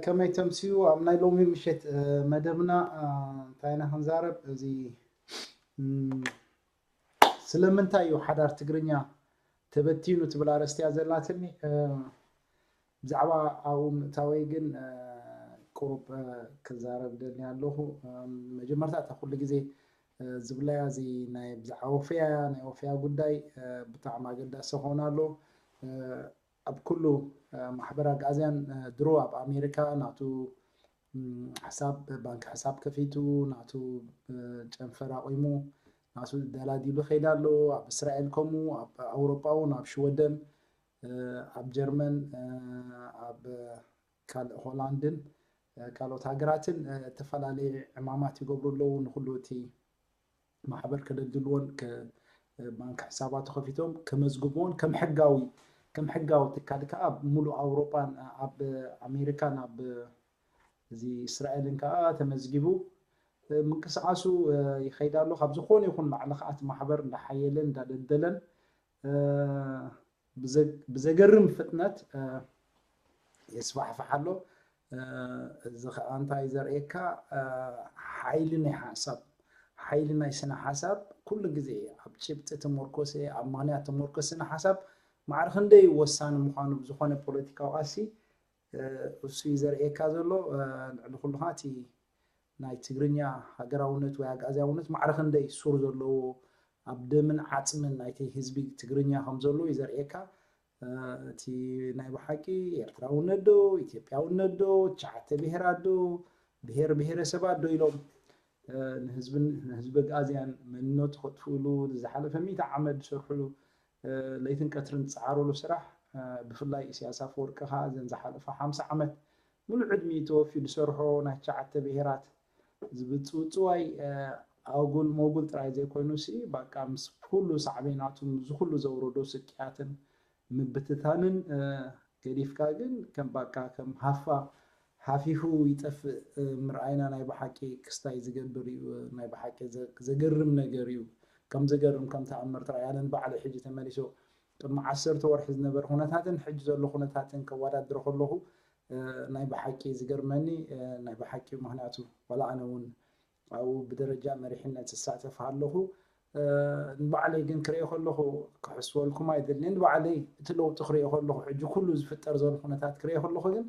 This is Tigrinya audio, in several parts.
ከመይ ተምስዩ? ኣብ ናይ ሎሚ ምሸት መደብና እንታይ ኢና ክንዛረብ? እዚ ስለምንታይ እዩ ሓዳር ትግርኛ ተበቲኑ ትብል ኣርእስቲ እያ ዘላትኒ። ብዛዕባ ኣብኡ ምእታወይ ግን ቁሩብ ክዛረብ ደሊ ኣለኹ። መጀመርታ እታ ኩሉ ግዜ ዝብለያ እዚ ናይ ብዛዕባ ወፈያ ናይ ወፈያ ጉዳይ ብጣዕሚ ኣገዳሲ ክኾን ኣሎ። ኣብ ኩሉ ማሕበር ኣግኣዝያን ድሮ ኣብ ኣሜሪካ ናቱ ሕሳብ ባንክ ሕሳብ ከፊቱ ናቱ ጨንፈር ኣቑሙ ናቱ ደላዲሉ ከይዳ ኣሎ። ኣብ እስራኤል ከምኡ ኣብ ኣውሮጳ እውን ኣብ ሽወደን ኣብ ጀርመን ኣብ ካልእ ሆላንድን ካልኦት ሃገራትን እተፈላለየ ዕማማት ይገብሩ ኣለዉ። ንኩሉ እቲ ማሕበር ከደልድልዎን ባንክ ሕሳባቱ ከፊቶም ከመዝግብዎን ከም ሕጋዊ ከም ሕጋዊ ትካል ከዓ ኣብ ሙሉእ ኣውሮጳን ኣብ ኣሜሪካን ኣብ እዚ እስራኤልን ከዓ ተመዝጊቡ ምንቅስቃሱ ይኸይድ ኣሎ። ካብ ዝኾነ ይኹን ላዕሊ ከዓ እቲ ማሕበር እንዳሓየለን እንዳደልደለን ብዘገርም ፍጥነት የስፋሕፍሕ ኣሎ። እዚ ከዓ እንታይ ዘርእየካ ሓይሊ ናይ ሓሳብ ሓይሊ ናይ ስነ ሓሳብ ኩሉ ግዜ ኣብ ጭብጢ ተመርኮሰ ኣብ ምክንያት ተመርኮስ ስነ ሓሳብ ማዕረ ክንደይ ወሳኒ ምዃኑ ብዝኾነ ፖለቲካዊ ቃልሲ እሱ እዩ ዘርእየካ ዘሎ። ልዕሊ ኩሉ ከዓ እቲ ናይ ትግርኛ ሃገራውነት ወይ ኣግኣዝያውነት ማዕረ ክንደይ ሱር ዘለዎ ኣብ ደምን ዓፅምን ናይቲ ህዝቢ ትግርኛ ከም ዘሎ እዩ ዘርእየካ። እቲ ናይ ብሓቂ ኤርትራውነት ዶ ኢትዮጵያውነት ዶ ትሽዓተ ብሄራት ዶ ብሄር ብሄረሰባት ዶ ኢሎም ንህዝቢ ኣግኣዝያን መንነቱ ከጥፍእሉ ዝሓለፈ ሚእቲ ዓመት ዝሰርሕሉ ለይትን ቀትርን ዝፀዓርሉ ስራሕ ብፍላይ ኢሳያስ ኣፈወርቂ ከዓ እዘን ዝሓለፋ ሓምሳ ዓመት ሙሉእ ዕድሚኡ ተወፊዩ ዝሰርሖ ናይ ትሽዓተ ብሄራት ዝብፅውፅዋይ ኣጉል መጉል ጥራይ ዘይኮይኑ ሲ በቃ ምስ ኩሉ ሳዕቤናቱ ምስዚ ኩሉ ዘውረዶ ስቅያትን ምብትታንን ገዲፍካ ግን ከም በቃ ከም ሃፋ ሓፊፉ ይጠፍእ ምርኣይና ናይ ብሓቂ ክስታይ ዝገብር እዩ። ናይ ብሓቂ ዘገርም ነገር እዩ። ከም ዘገርም ከም ተኣምር ጥራይ ኣነ ንባዕለይ ሕጂ ተመሊሱ ቅድሚ ዓሰርተ ወርሒ ዝነበረ ኩነታትን ሕጂ ዘሎ ኩነታትን ከወዳድሮ ከለኹ ናይ ብሓቂ ዝገርመኒ ናይ ብሓቂ ምክንያቱ ዋላ ኣነ እውን ኣብኡ ብደረጃ መሪሕነት ዝሳተፍ ኣለኹ። ንባዕለይ ግን ክርኢ ከለኹ ክሕስወልኩም ኣይደልን። ንባዕለይ እቲ ለውጢ ክርኢ ከለኹ ሕጂ ኩሉ ዝፍጠር ዘሎ ኩነታት ክርኢ ከለኹ ግን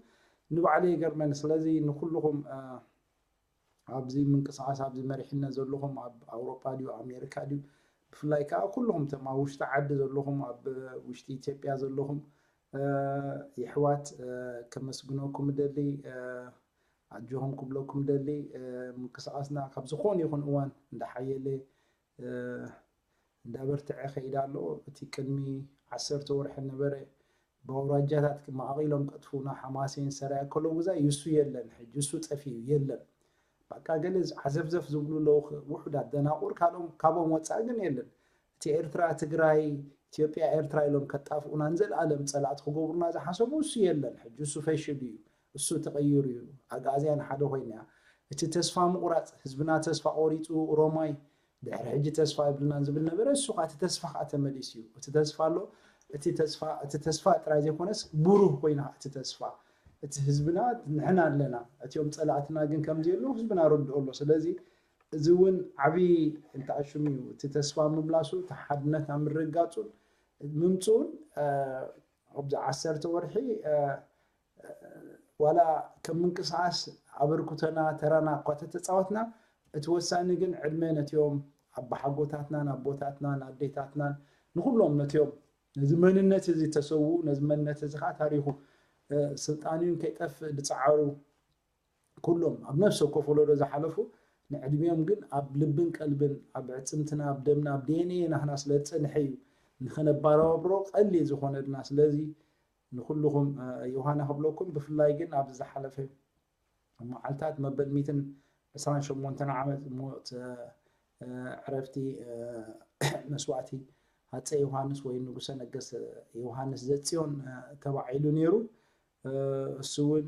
ንባዕለይ ይገርመኒ። ስለዚ ንኩልኹም ኣብዚ ምንቅስቃስ ኣብዚ መሪሕነት ዘለኹም ኣብ ኣውሮጳ ድዩ ኣሜሪካ ድዩ ብፍላይ ከዓ ኩልኹም እቶም ኣብ ውሽጢ ዓዲ ዘለኹም ኣብ ውሽጢ ኢትዮጵያ ዘለኹም የሕዋት ከመስግነኩም ደሊ ኣጆኹም ክብለኩም ደሊ ምንቅስቃስና ካብ ዝኾነ ይኹን እዋን እንዳሓየለ እንዳበርትዐ ከይድ ኣሎ። እቲ ቅድሚ ዓሰርተ ወርሒ ነበረ ብኣውራጃታት ማዕቂሎም ቀጥፉና ሓማሴን ሰራየ ከለዉ ግዛ ይሱ የለን ሕጂ እሱ ጠፊኡ የለን። በቃ ገለ ዓዘፍዘፍ ዝብሉ ኣለዉ ውሑዳት ደናቁር ካልኦም ካብኦም ወፃኢ ግን የለን። እቲ ኤርትራ ትግራይ ኢትዮጵያ ኤርትራ ኢሎም ከጣፍኡና ንዘለኣለም ፀላእቲ ክገብሩና ዝሓሰቡ እሱ የለን ሕጂ እሱ ፈሽሉ እዩ። እሱ ተቐይሩ እዩ። ኣግኣዝያን ሓደ ኮይና እያ። እቲ ተስፋ ምቑራፅ ህዝብና ተስፋ ቆሪፁ ኦሮማይ ድሕሪ ሕጂ ተስፋ የብልናን ዝብል ነበረ። እሱ ከዓ እቲ ተስፋ ከዓ ተመሊሱ እዩ። እቲ ተስፋ ኣሎ። እቲ ተስፋ እቲ ተስፋ ጥራይ ዘይኮነስ ብሩህ ኮይና እቲ ተስፋ እቲ ህዝብና ንሕና ኣለና። እቲኦም ፀላእትና ግን ከምዚ የሉ ህዝብና ረድኦ ኣሎ። ስለዚ እዚ እውን ዓብዪ እንተኣሽሙ እዩ። እቲ ተስፋ ምምላሱ እቲ ሓድነትና ምርጋፁን ምምፅኡን ኣብዚ ዓሰርተ ወርሒ ዋላ ከም ምንቅስቃስ ኣበርክቶና ተራና እኳ ተተፃወትና እቲ ወሳኒ ግን ዕድመ ነቲኦም ኣባሓጎታትናን ኣቦታትናን ኣዴታትናን ንኩሎም ነቲኦም ነዚ መንነት እዚ ተሰውኡ ነዚ መንነት እዚ ከዓ ታሪኹ ስልጣንዩን ከይጠፍእ ዝፀዓሩ ኩሎም ኣብ ነፍሲ ወከፍ ወለዶ ዝሓለፉ ንዕድሚኦም ግን ኣብ ልብን ቀልብን ኣብ ዕፅምትና ኣብ ደምና ኣብ ዲኤንኤ ናህና ስለ ዝፀንሐ እዩ ንኸነባራብሮ ቀሊል ዝኾነልና። ስለዚ ንኩልኹም ዮሃና ክብለኩም ብፍላይ ግን ኣብዚ ዝሓለፈ መዓልታት መበል ሚትን ዕስራን ሸሞንተን ዓመት ሞት ዕረፍቲ መስዋእቲ ሃፀይ ዮሃንስ ወይ ንጉሰ ነገስት ዮሃንስ ዘፅዮን ተባዒሉ ነይሩ። እሱ እውን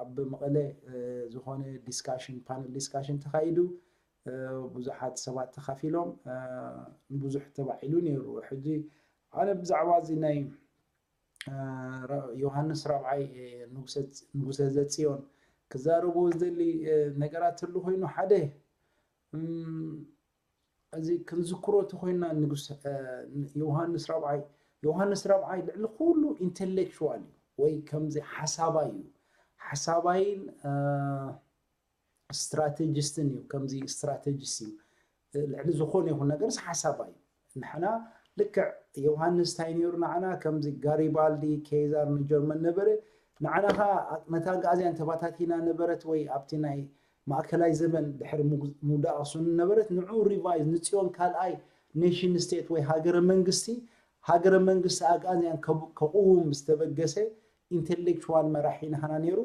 ኣብ መቐለ ዝኾነ ዲስካሽን ፓነል ዲስካሽን ተኻይዱ ብዙሓት ሰባት ተኻፊሎም ብዙሕ ተባዒሉ ነይሩ። ሕጂ ኣነ ብዛዕባ እዚ ናይ ዮሃንስ ራብዓይ ንጉሰ ዘጽዮን ክዛረቦ ዝደሊ ነገራት ትሉ ኮይኑ ሓደ እዚ ክንዝክሮ ተኮይና ንጉስ ዮሃንስ ራብዓይ ዮሃንስ ራብዓይ ልዕሊ ኩሉ ኢንተሌክቹዋል እዩ ወይ ከምዚ ሓሳባይ እዩ ሓሳባይን ስትራቴጂስትን እዩ ከምዚ ስትራቴጂስት እዩ ልዕሊ ዝኾነ ይኹን ነገርስ ሓሳባይ እዩ ንሕና ልክዕ ዮሃንስ እንታይ ነይሩ ንዓና ከምዚ ጋሪባልዲ ኬዛር ንጀርመን ነበረ ንዓና ኸዓ ነታ ኣግኣዝያን ተባታቲና ነበረት ወይ ኣብቲ ናይ ማእከላይ ዘመን ድሕሪ ምውዳቕ ኣክሱም ነበረት ንዑ ሪቫይዝ ንፅዮን ካልኣይ ኔሽን ስቴት ወይ ሃገረ መንግስቲ ሃገረ መንግስቲ ኣግኣዝያን ከቕውም ዝተበገሰ ኢንቴሌክቹዋል መራሒ ናህና ነይሩ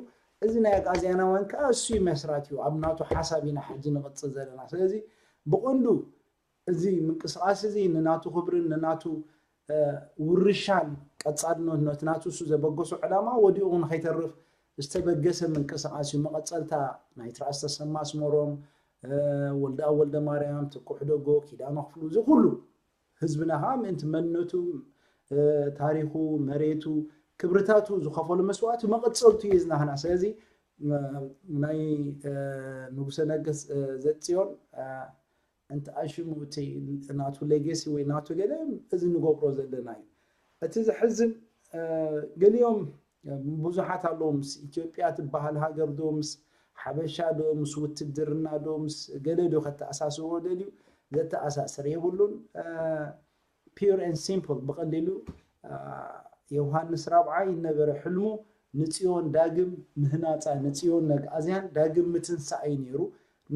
እዚ ናይ ኣግኣዝያናውያን ከዓ እሱ መስራት እዩ ኣብ ናቱ ሓሳብ ኢና ሕጂ ንቕፅል ዘለና ስለዚ ብቐንዱ እዚ ምንቅስቃስ እዚ ንናቱ ክብርን ንናቱ ውርሻን ቀጻልነት ነቲ ናቱ እሱ ዘበገሶ ዕላማ ወዲቑ ንኸይተርፍ ዝተበገሰ ምንቅስቃስ እዩ። መቐጸልታ ናይ ትርኣስ ተሰማ ኣስመሮም፣ ወልደኣብ ወልደማርያም፣ ትኩሕ ደጎ፣ ኪዳነ ክፍሉ እዚ ኩሉ ህዝብና ከዓ ምእንቲ መንነቱ፣ ታሪኹ፣ መሬቱ፣ ክብርታቱ ዝኸፈሉ መስዋእቲ መቐጸልቱ እዩ ዝናህና። ስለዚ ናይ ንጉሰ ነገስ ዘጽዮን እንተ ኣሽሙ እቲ ናቱ ሌጌሲ ወይ ናቱ ገለ እዚ ንገብሮ ዘለና እዩ። እቲ ዘሕዝን ገሊኦም ብዙሓት ኣለዉ ምስ ኢትዮጵያ ትበሃል ሃገር ዶ ምስ ሓበሻ ዶ ምስ ውትድርና ዶ ምስ ገለ ዶ ከተኣሳስርዎ ደልዩ ዘተኣሳስር የብሉን። Pure and simple ብቐሊሉ ዮሃንስ ራብዓይ ነበረ ሕልሙ ንጽዮን ዳግም ምህናጻ ንጽዮን ነግኣዝያን ዳግም ምትንሳእ እዩ ነይሩ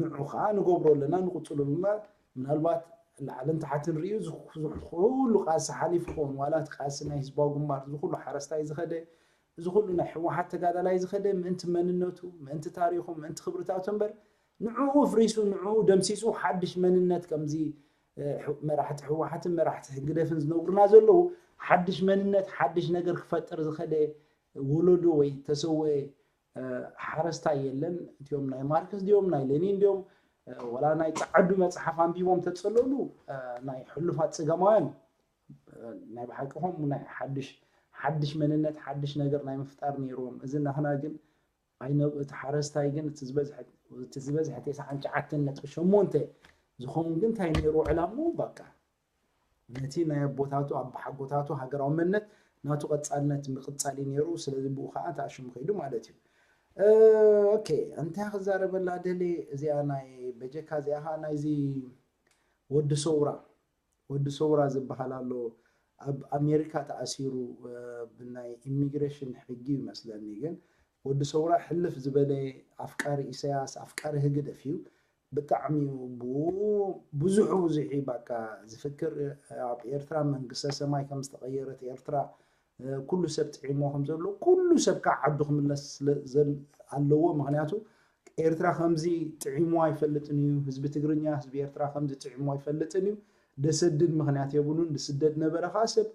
ንዑ ከዓ ንገብሮ ኣለና ንቕፅሉ ድማ ምናልባት ላዕልን ታሕትን ርእዩ ዝኩሉ ቃልሲ ሓሊፉ ክኸውን ዋላ እቲ ቃልሲ ናይ ህዝባዊ ግንባር ዝኩሉ ሓረስታይ ዝኸደ እዚ ኩሉ ናይ ህወሓት ተጋዳላይ ዝኸደ ምእንቲ መንነቱ ምእንቲ ታሪኹ ምእንቲ ክብርታቱ እምበር ንዕኡ ፍሪሱ ንዕኡ ደምሲሱ ሓድሽ መንነት ከምዚ መራሕቲ ህወሓትን መራሕቲ ህግደፍን ዝነግሩና ዘለዉ ሓድሽ መንነት ሓድሽ ነገር ክፈጥር ዝኸደ ወለዶ ወይ ተሰወ ሓረስታይ የለን እቲኦም ናይ ማርክስ ድዮም ናይ ሌኒን ድዮም ወላ ናይ ፀዓዱ መፅሓፍ ኣንቢቦም ተፀለሉ ናይ ሕሉፋት ፀገማውያን ናይ ብሓቂ ከምኡ ናይ ሓድሽ ሓድሽ መንነት ሓድሽ ነገር ናይ ምፍጣር ነይርዎም እዚ ናህና ግን ኣይነብ እቲ ሓረስታይ ግን እቲ ዝበዝሐ እቲ ዝበዝሐ ተስዓን ትሽዓተን ነጥቢ ሸሞንተ ዝኸውን ግን እንታይ ነይሩ ዕላምኡ በቃ ነቲ ናይ ኣቦታቱ ኣቦሓጎታቱ ሃገራዊ መንነት ናቱ ቀጻልነት ምቕጻል እዩ ነይሩ ስለዚ ብኡ ከዓ ተኣሽሙ ከይዱ ማለት እዩ ኦኬ እንታይ ክዛረበላ ደሊ እዚኣ ናይ በጀካ እዚኣ ከዓ ናይዚ ወዲ ሰውራ ወዲ ሰውራ ዝበሃል ኣሎ ኣብ ኣሜሪካ ተኣሲሩ ብናይ ኢሚግሬሽን ሕጊ ይመስለኒ ግን ወዲ ሰውራ ሕልፍ ዝበለ ኣፍቃሪ ኢሳያስ ኣፍቃሪ ህግደፍ እዩ ብጣዕሚ ብዙሑ ብዙሒ በቃ ዝፍክር ኣብ ኤርትራ መንግስተ ሰማይ ከም ዝተቐየረት ኤርትራ ኩሉ ሰብ ጥዒሞ ከም ዘሎ ኩሉ ሰብ ከዓ ዓዱ ክምለስ ኣለዎ ምክንያቱ ኤርትራ ከምዚ ጥዒሞ ኣይፈልጥን እዩ ህዝቢ ትግርኛ ህዝቢ ኤርትራ ከምዚ ጥዒሞ ኣይፈልጥን እዩ ደሰድድ ምክንያት የብሉን ዝስደድ ነበረ ከዓ ሰብ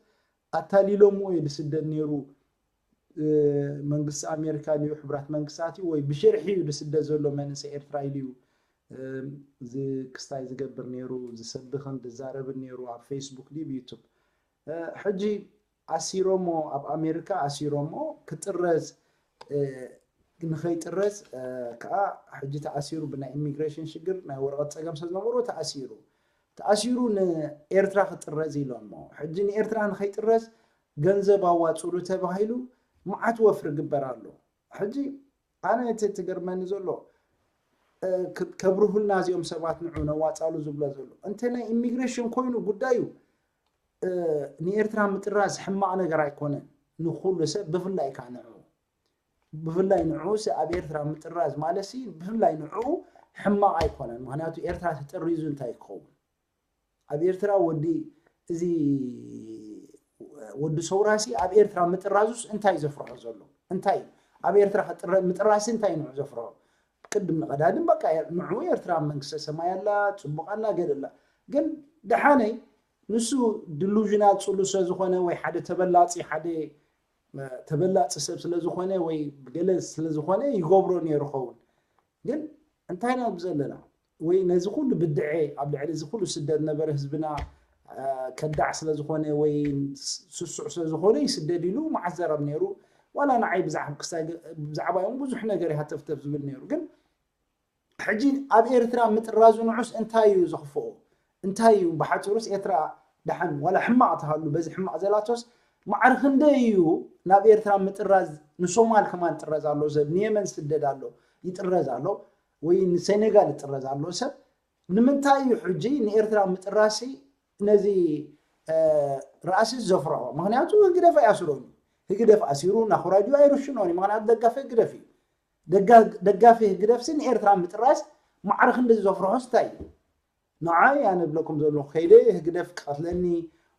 ኣታሊሎምዎ እዩ ዝስደድ ነይሩ መንግስቲ ኣሜሪካ ድዩ ሕብራት መንግስታት እዩ ወይ ብሽርሒ እዩ ዝስደድ ዘሎ መንእሰይ ኤርትራ ኢሉ እዩ እዚ ክስታይ ዝገብር ነይሩ ዝሰብኽን ዝዛረብን ነይሩ ኣብ ፌስቡክ ድዩ ዩቱብ ሕጂ ኣሲሮሞ ኣብ ኣሜሪካ ኣሲሮሞ ክጥረዝ ንኸይጥረዝ ከዓ ሕጂ ተኣሲሩ ብናይ ኢሚግሬሽን ሽግር ናይ ወረቐት ፀገም ስለ ዝነበሮ ተኣሲሩ ተኣሲሩ ንኤርትራ ክጥረዝ ኢሎሞ ሕጂ ንኤርትራ ንኸይጥረዝ ገንዘብ ኣዋፅሉ ተባሂሉ መዓት ወፍሪ ግበር ኣሎ ሕጂ ኣነ እቲ ትገርመኒ ዘሎ ከብርሁልና እዚኦም ሰባት ንዑ ነዋፃሉ ዝብሎ ዘሎ እንተ ናይ ኢሚግሬሽን ኮይኑ ጉዳዩ ንኤርትራ ምጥራዝ ሕማቕ ነገር ኣይኮነን ንኩሉ ሰብ ብፍላይ ከዓ ንዑ ብፍላይ ንዑ ኣብ ኤርትራ ምጥራዝ ማለት ብፍላይ ንዑ ሕማቕ ኣይኮነን ምክንያቱ ኤርትራ ተጠሪዙ እንታይ ክኸውን ኣብ ኤርትራ ወዲ እዚ ወዲ ሰውራሲ ኣብ ኤርትራ ምጥራዙስ እንታይ ዘፍርሖ ዘሎ እንታይ ኣብ ኤርትራ ምጥራሲ እንታይ ንዑ ዘፍርሖ ቅድም ንቐዳድም በቃ ንዑ ኤርትራ መንግስተ ሰማይ ኣላ ፅቡቅ ኣላ ገለ ኣላ ግን ደሓነይ ንሱ ድሉዥናል ፅሉ ስለዝኾነ ወይ ሓደ ተበላፂ ሓደ ተበላፂ ሰብ ስለዝኾነ ወይ ገለ ስለዝኾነ ይገብሮ ነይሩ ኸውን ግን እንታይ ኢና ዘለና ወይ ነዚ ኩሉ ብድዐ ኣብ ልዕሊ እዚ ኩሉ ስደት ነበረ ህዝብና ከዳዕ ስለ ዝኾነ ወይ ስሱዕ ስለ ዝኾነ ይስደድ ኢሉ መዓት ዘረብ ነይሩ። ዋላ ንዓይ ብዛዕባዮም ብዙሕ ነገር ይሃተፍተፍ ዝብል ነይሩ። ግን ሕጂ ኣብ ኤርትራ ምጥራዙ ንዑስ እንታይ እዩ ዘኽፍኦ? እንታይ እዩ ብሓፂሩስ ኤርትራ ደሓን ዋላ ሕማቕ ተሃሉ በዚ ሕማቕ ዘላቶስ ማዕረ ክንደይ እዩ ናብ ኤርትራ ምጥራዝ? ንሶማል ከማን ይጥረዝ ኣሎ ሰብ፣ ንየመን ዝስደድ ኣሎ ይጥረዝ ኣሎ፣ ወይ ንሴኔጋል ይጥረዝ ኣሎ ሰብ። ንምንታይ እዩ ሕጂ ንኤርትራ ምጥራሲ ነዚ ራእሲ ዘፍርሖ? ምክንያቱ ህግደፍ ኣይኣስሮን እዩ። ህግደፍ ኣሲሩ ናኹራጁ ኣይርሽኖን እዩ። ምክንያቱ ደጋፊ ህግደፍ እዩ። ደጋፊ ህግደፍሲ ንኤርትራ ምጥራስ ማዕረ ክንዲ ዘፍርሖስ እንታይ እዩ? ንዓይ ኣነ ብለኩም ዘለኹ ከይደ ህግደፍ ክቐትለኒ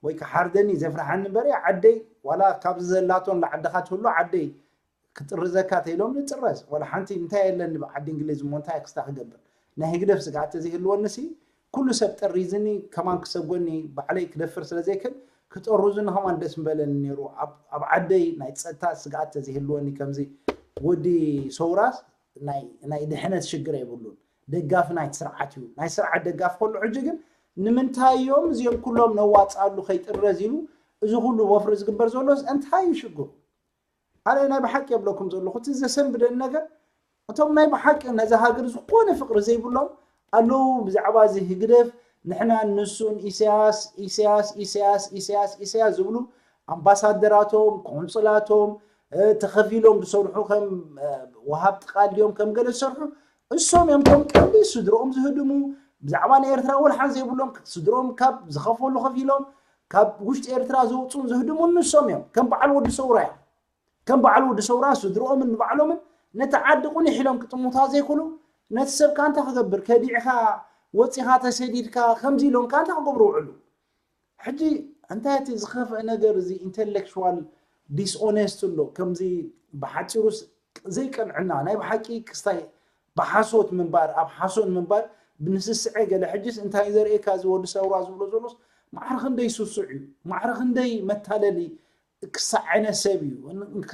ወይ ክሓርደኒ ዘፍርሓኒ እምበር ዓደይ ዋላ ካብዚ ዘላቶን ዓድኻ ትህሉ ዓደይ ክጥርዘካ ተኢሎም ንጥረዝ ዋላ ሓንቲ እንታይ የለን ዓዲ እንግሊዝ እሞ እንታይ ክስታ ክገብር ናይ ህግደፍ ስግኣት ተዘይህልወኒ ሲ ኩሉ ሰብ ጠሪዝኒ ከማን ክሰጎኒ ባዕለይ ክደፍር ስለ ዘይክል ክጠሩዝኒ ከማን ደስ ምበለኒ ነይሩ። ኣብ ዓደይ ናይ ፀጥታ ስግኣት ተዘይህልወኒ ከምዚ ወዲ ሰውራስ ናይ ድሕነት ሽግር የብሉን። ደጋፊ ናይቲ ስርዓት እዩ። ናይ ስርዓት ደጋፊ ከሎ ሕጂ ግን ንምንታይ እዮም እዚኦም ኩሎም ነዋፅኣሉ ከይጥረዝ ኢሉ እዚ ኩሉ ወፍሪ ዝግበር ዘሎስ እንታይ እዩ ሽግሩ? ኣነ ናይ ብሓቂ የብለኩም ዘለኹ እቲ ዘሰንብደኒ ነገር እቶም ናይ ብሓቂ ነዛ ሃገር ዝኾነ ፍቅሪ ዘይብሎም ኣለዉ ብዛዕባ እዚ ህግደፍ ንሕና ንሱን ኢሳያስ ኢሳያስ ኢሳያስ ኢሳያስ ኢሳያስ ዝብሉ ኣምባሳደራቶም ቆንፅላቶም ተኸፊሎም ዝሰርሑ ከም ወሃብቲ ቃል ድዮም ከም ገለ ዝሰርሑ እሶም እዮም። እቶም ቀንዲ ስድርኦም ዝህድሙ ብዛዕባ ናይ ኤርትራ ወልሓን ዘይብሎም ስድርኦም ካብ ዝኸፈሉ ከፊሎም ካብ ውሽጢ ኤርትራ ዘውፅኡን ዝህድሙን ንሶም እዮም። ከም በዓል ወዲ ሰውራ እዮም። ከም በዓል ወዲ ሰውራ ስድርኦምን ንባዕሎምን ነቲ ዓዲ ቁኒሕ ኢሎም ክጥሙታ ዘይክሉ ነቲ ሰብ ካንታ ክገብር ከዲዕኻ ወፂኻ ተሰዲድካ ከምዚ ኢሎም ካንታ ክገብሩ ውዕሉ። ሕጂ እንታይ እቲ ዝኸፍአ ነገር እዚ ኢንተሌክቹዋል ዲስኦነስት ኣሎ ከምዚ ብሓፂሩስ ዘይቀንዕና ናይ ብሓቂ ክስታይ ብሓሶት ምንባር ኣብ ሓሶት ምንባር ብንስስዐ ገለ ሕጅስ እንታይ ዘርእየካ እዚ ወዲ ሰውራ ዝብሎ ዘሎስ ማዕረ ክንደይ ስሱዕ እዩ ማዕረ ክንደይ መታለሊ ክሳዕ ዓይነት ሰብ እዩ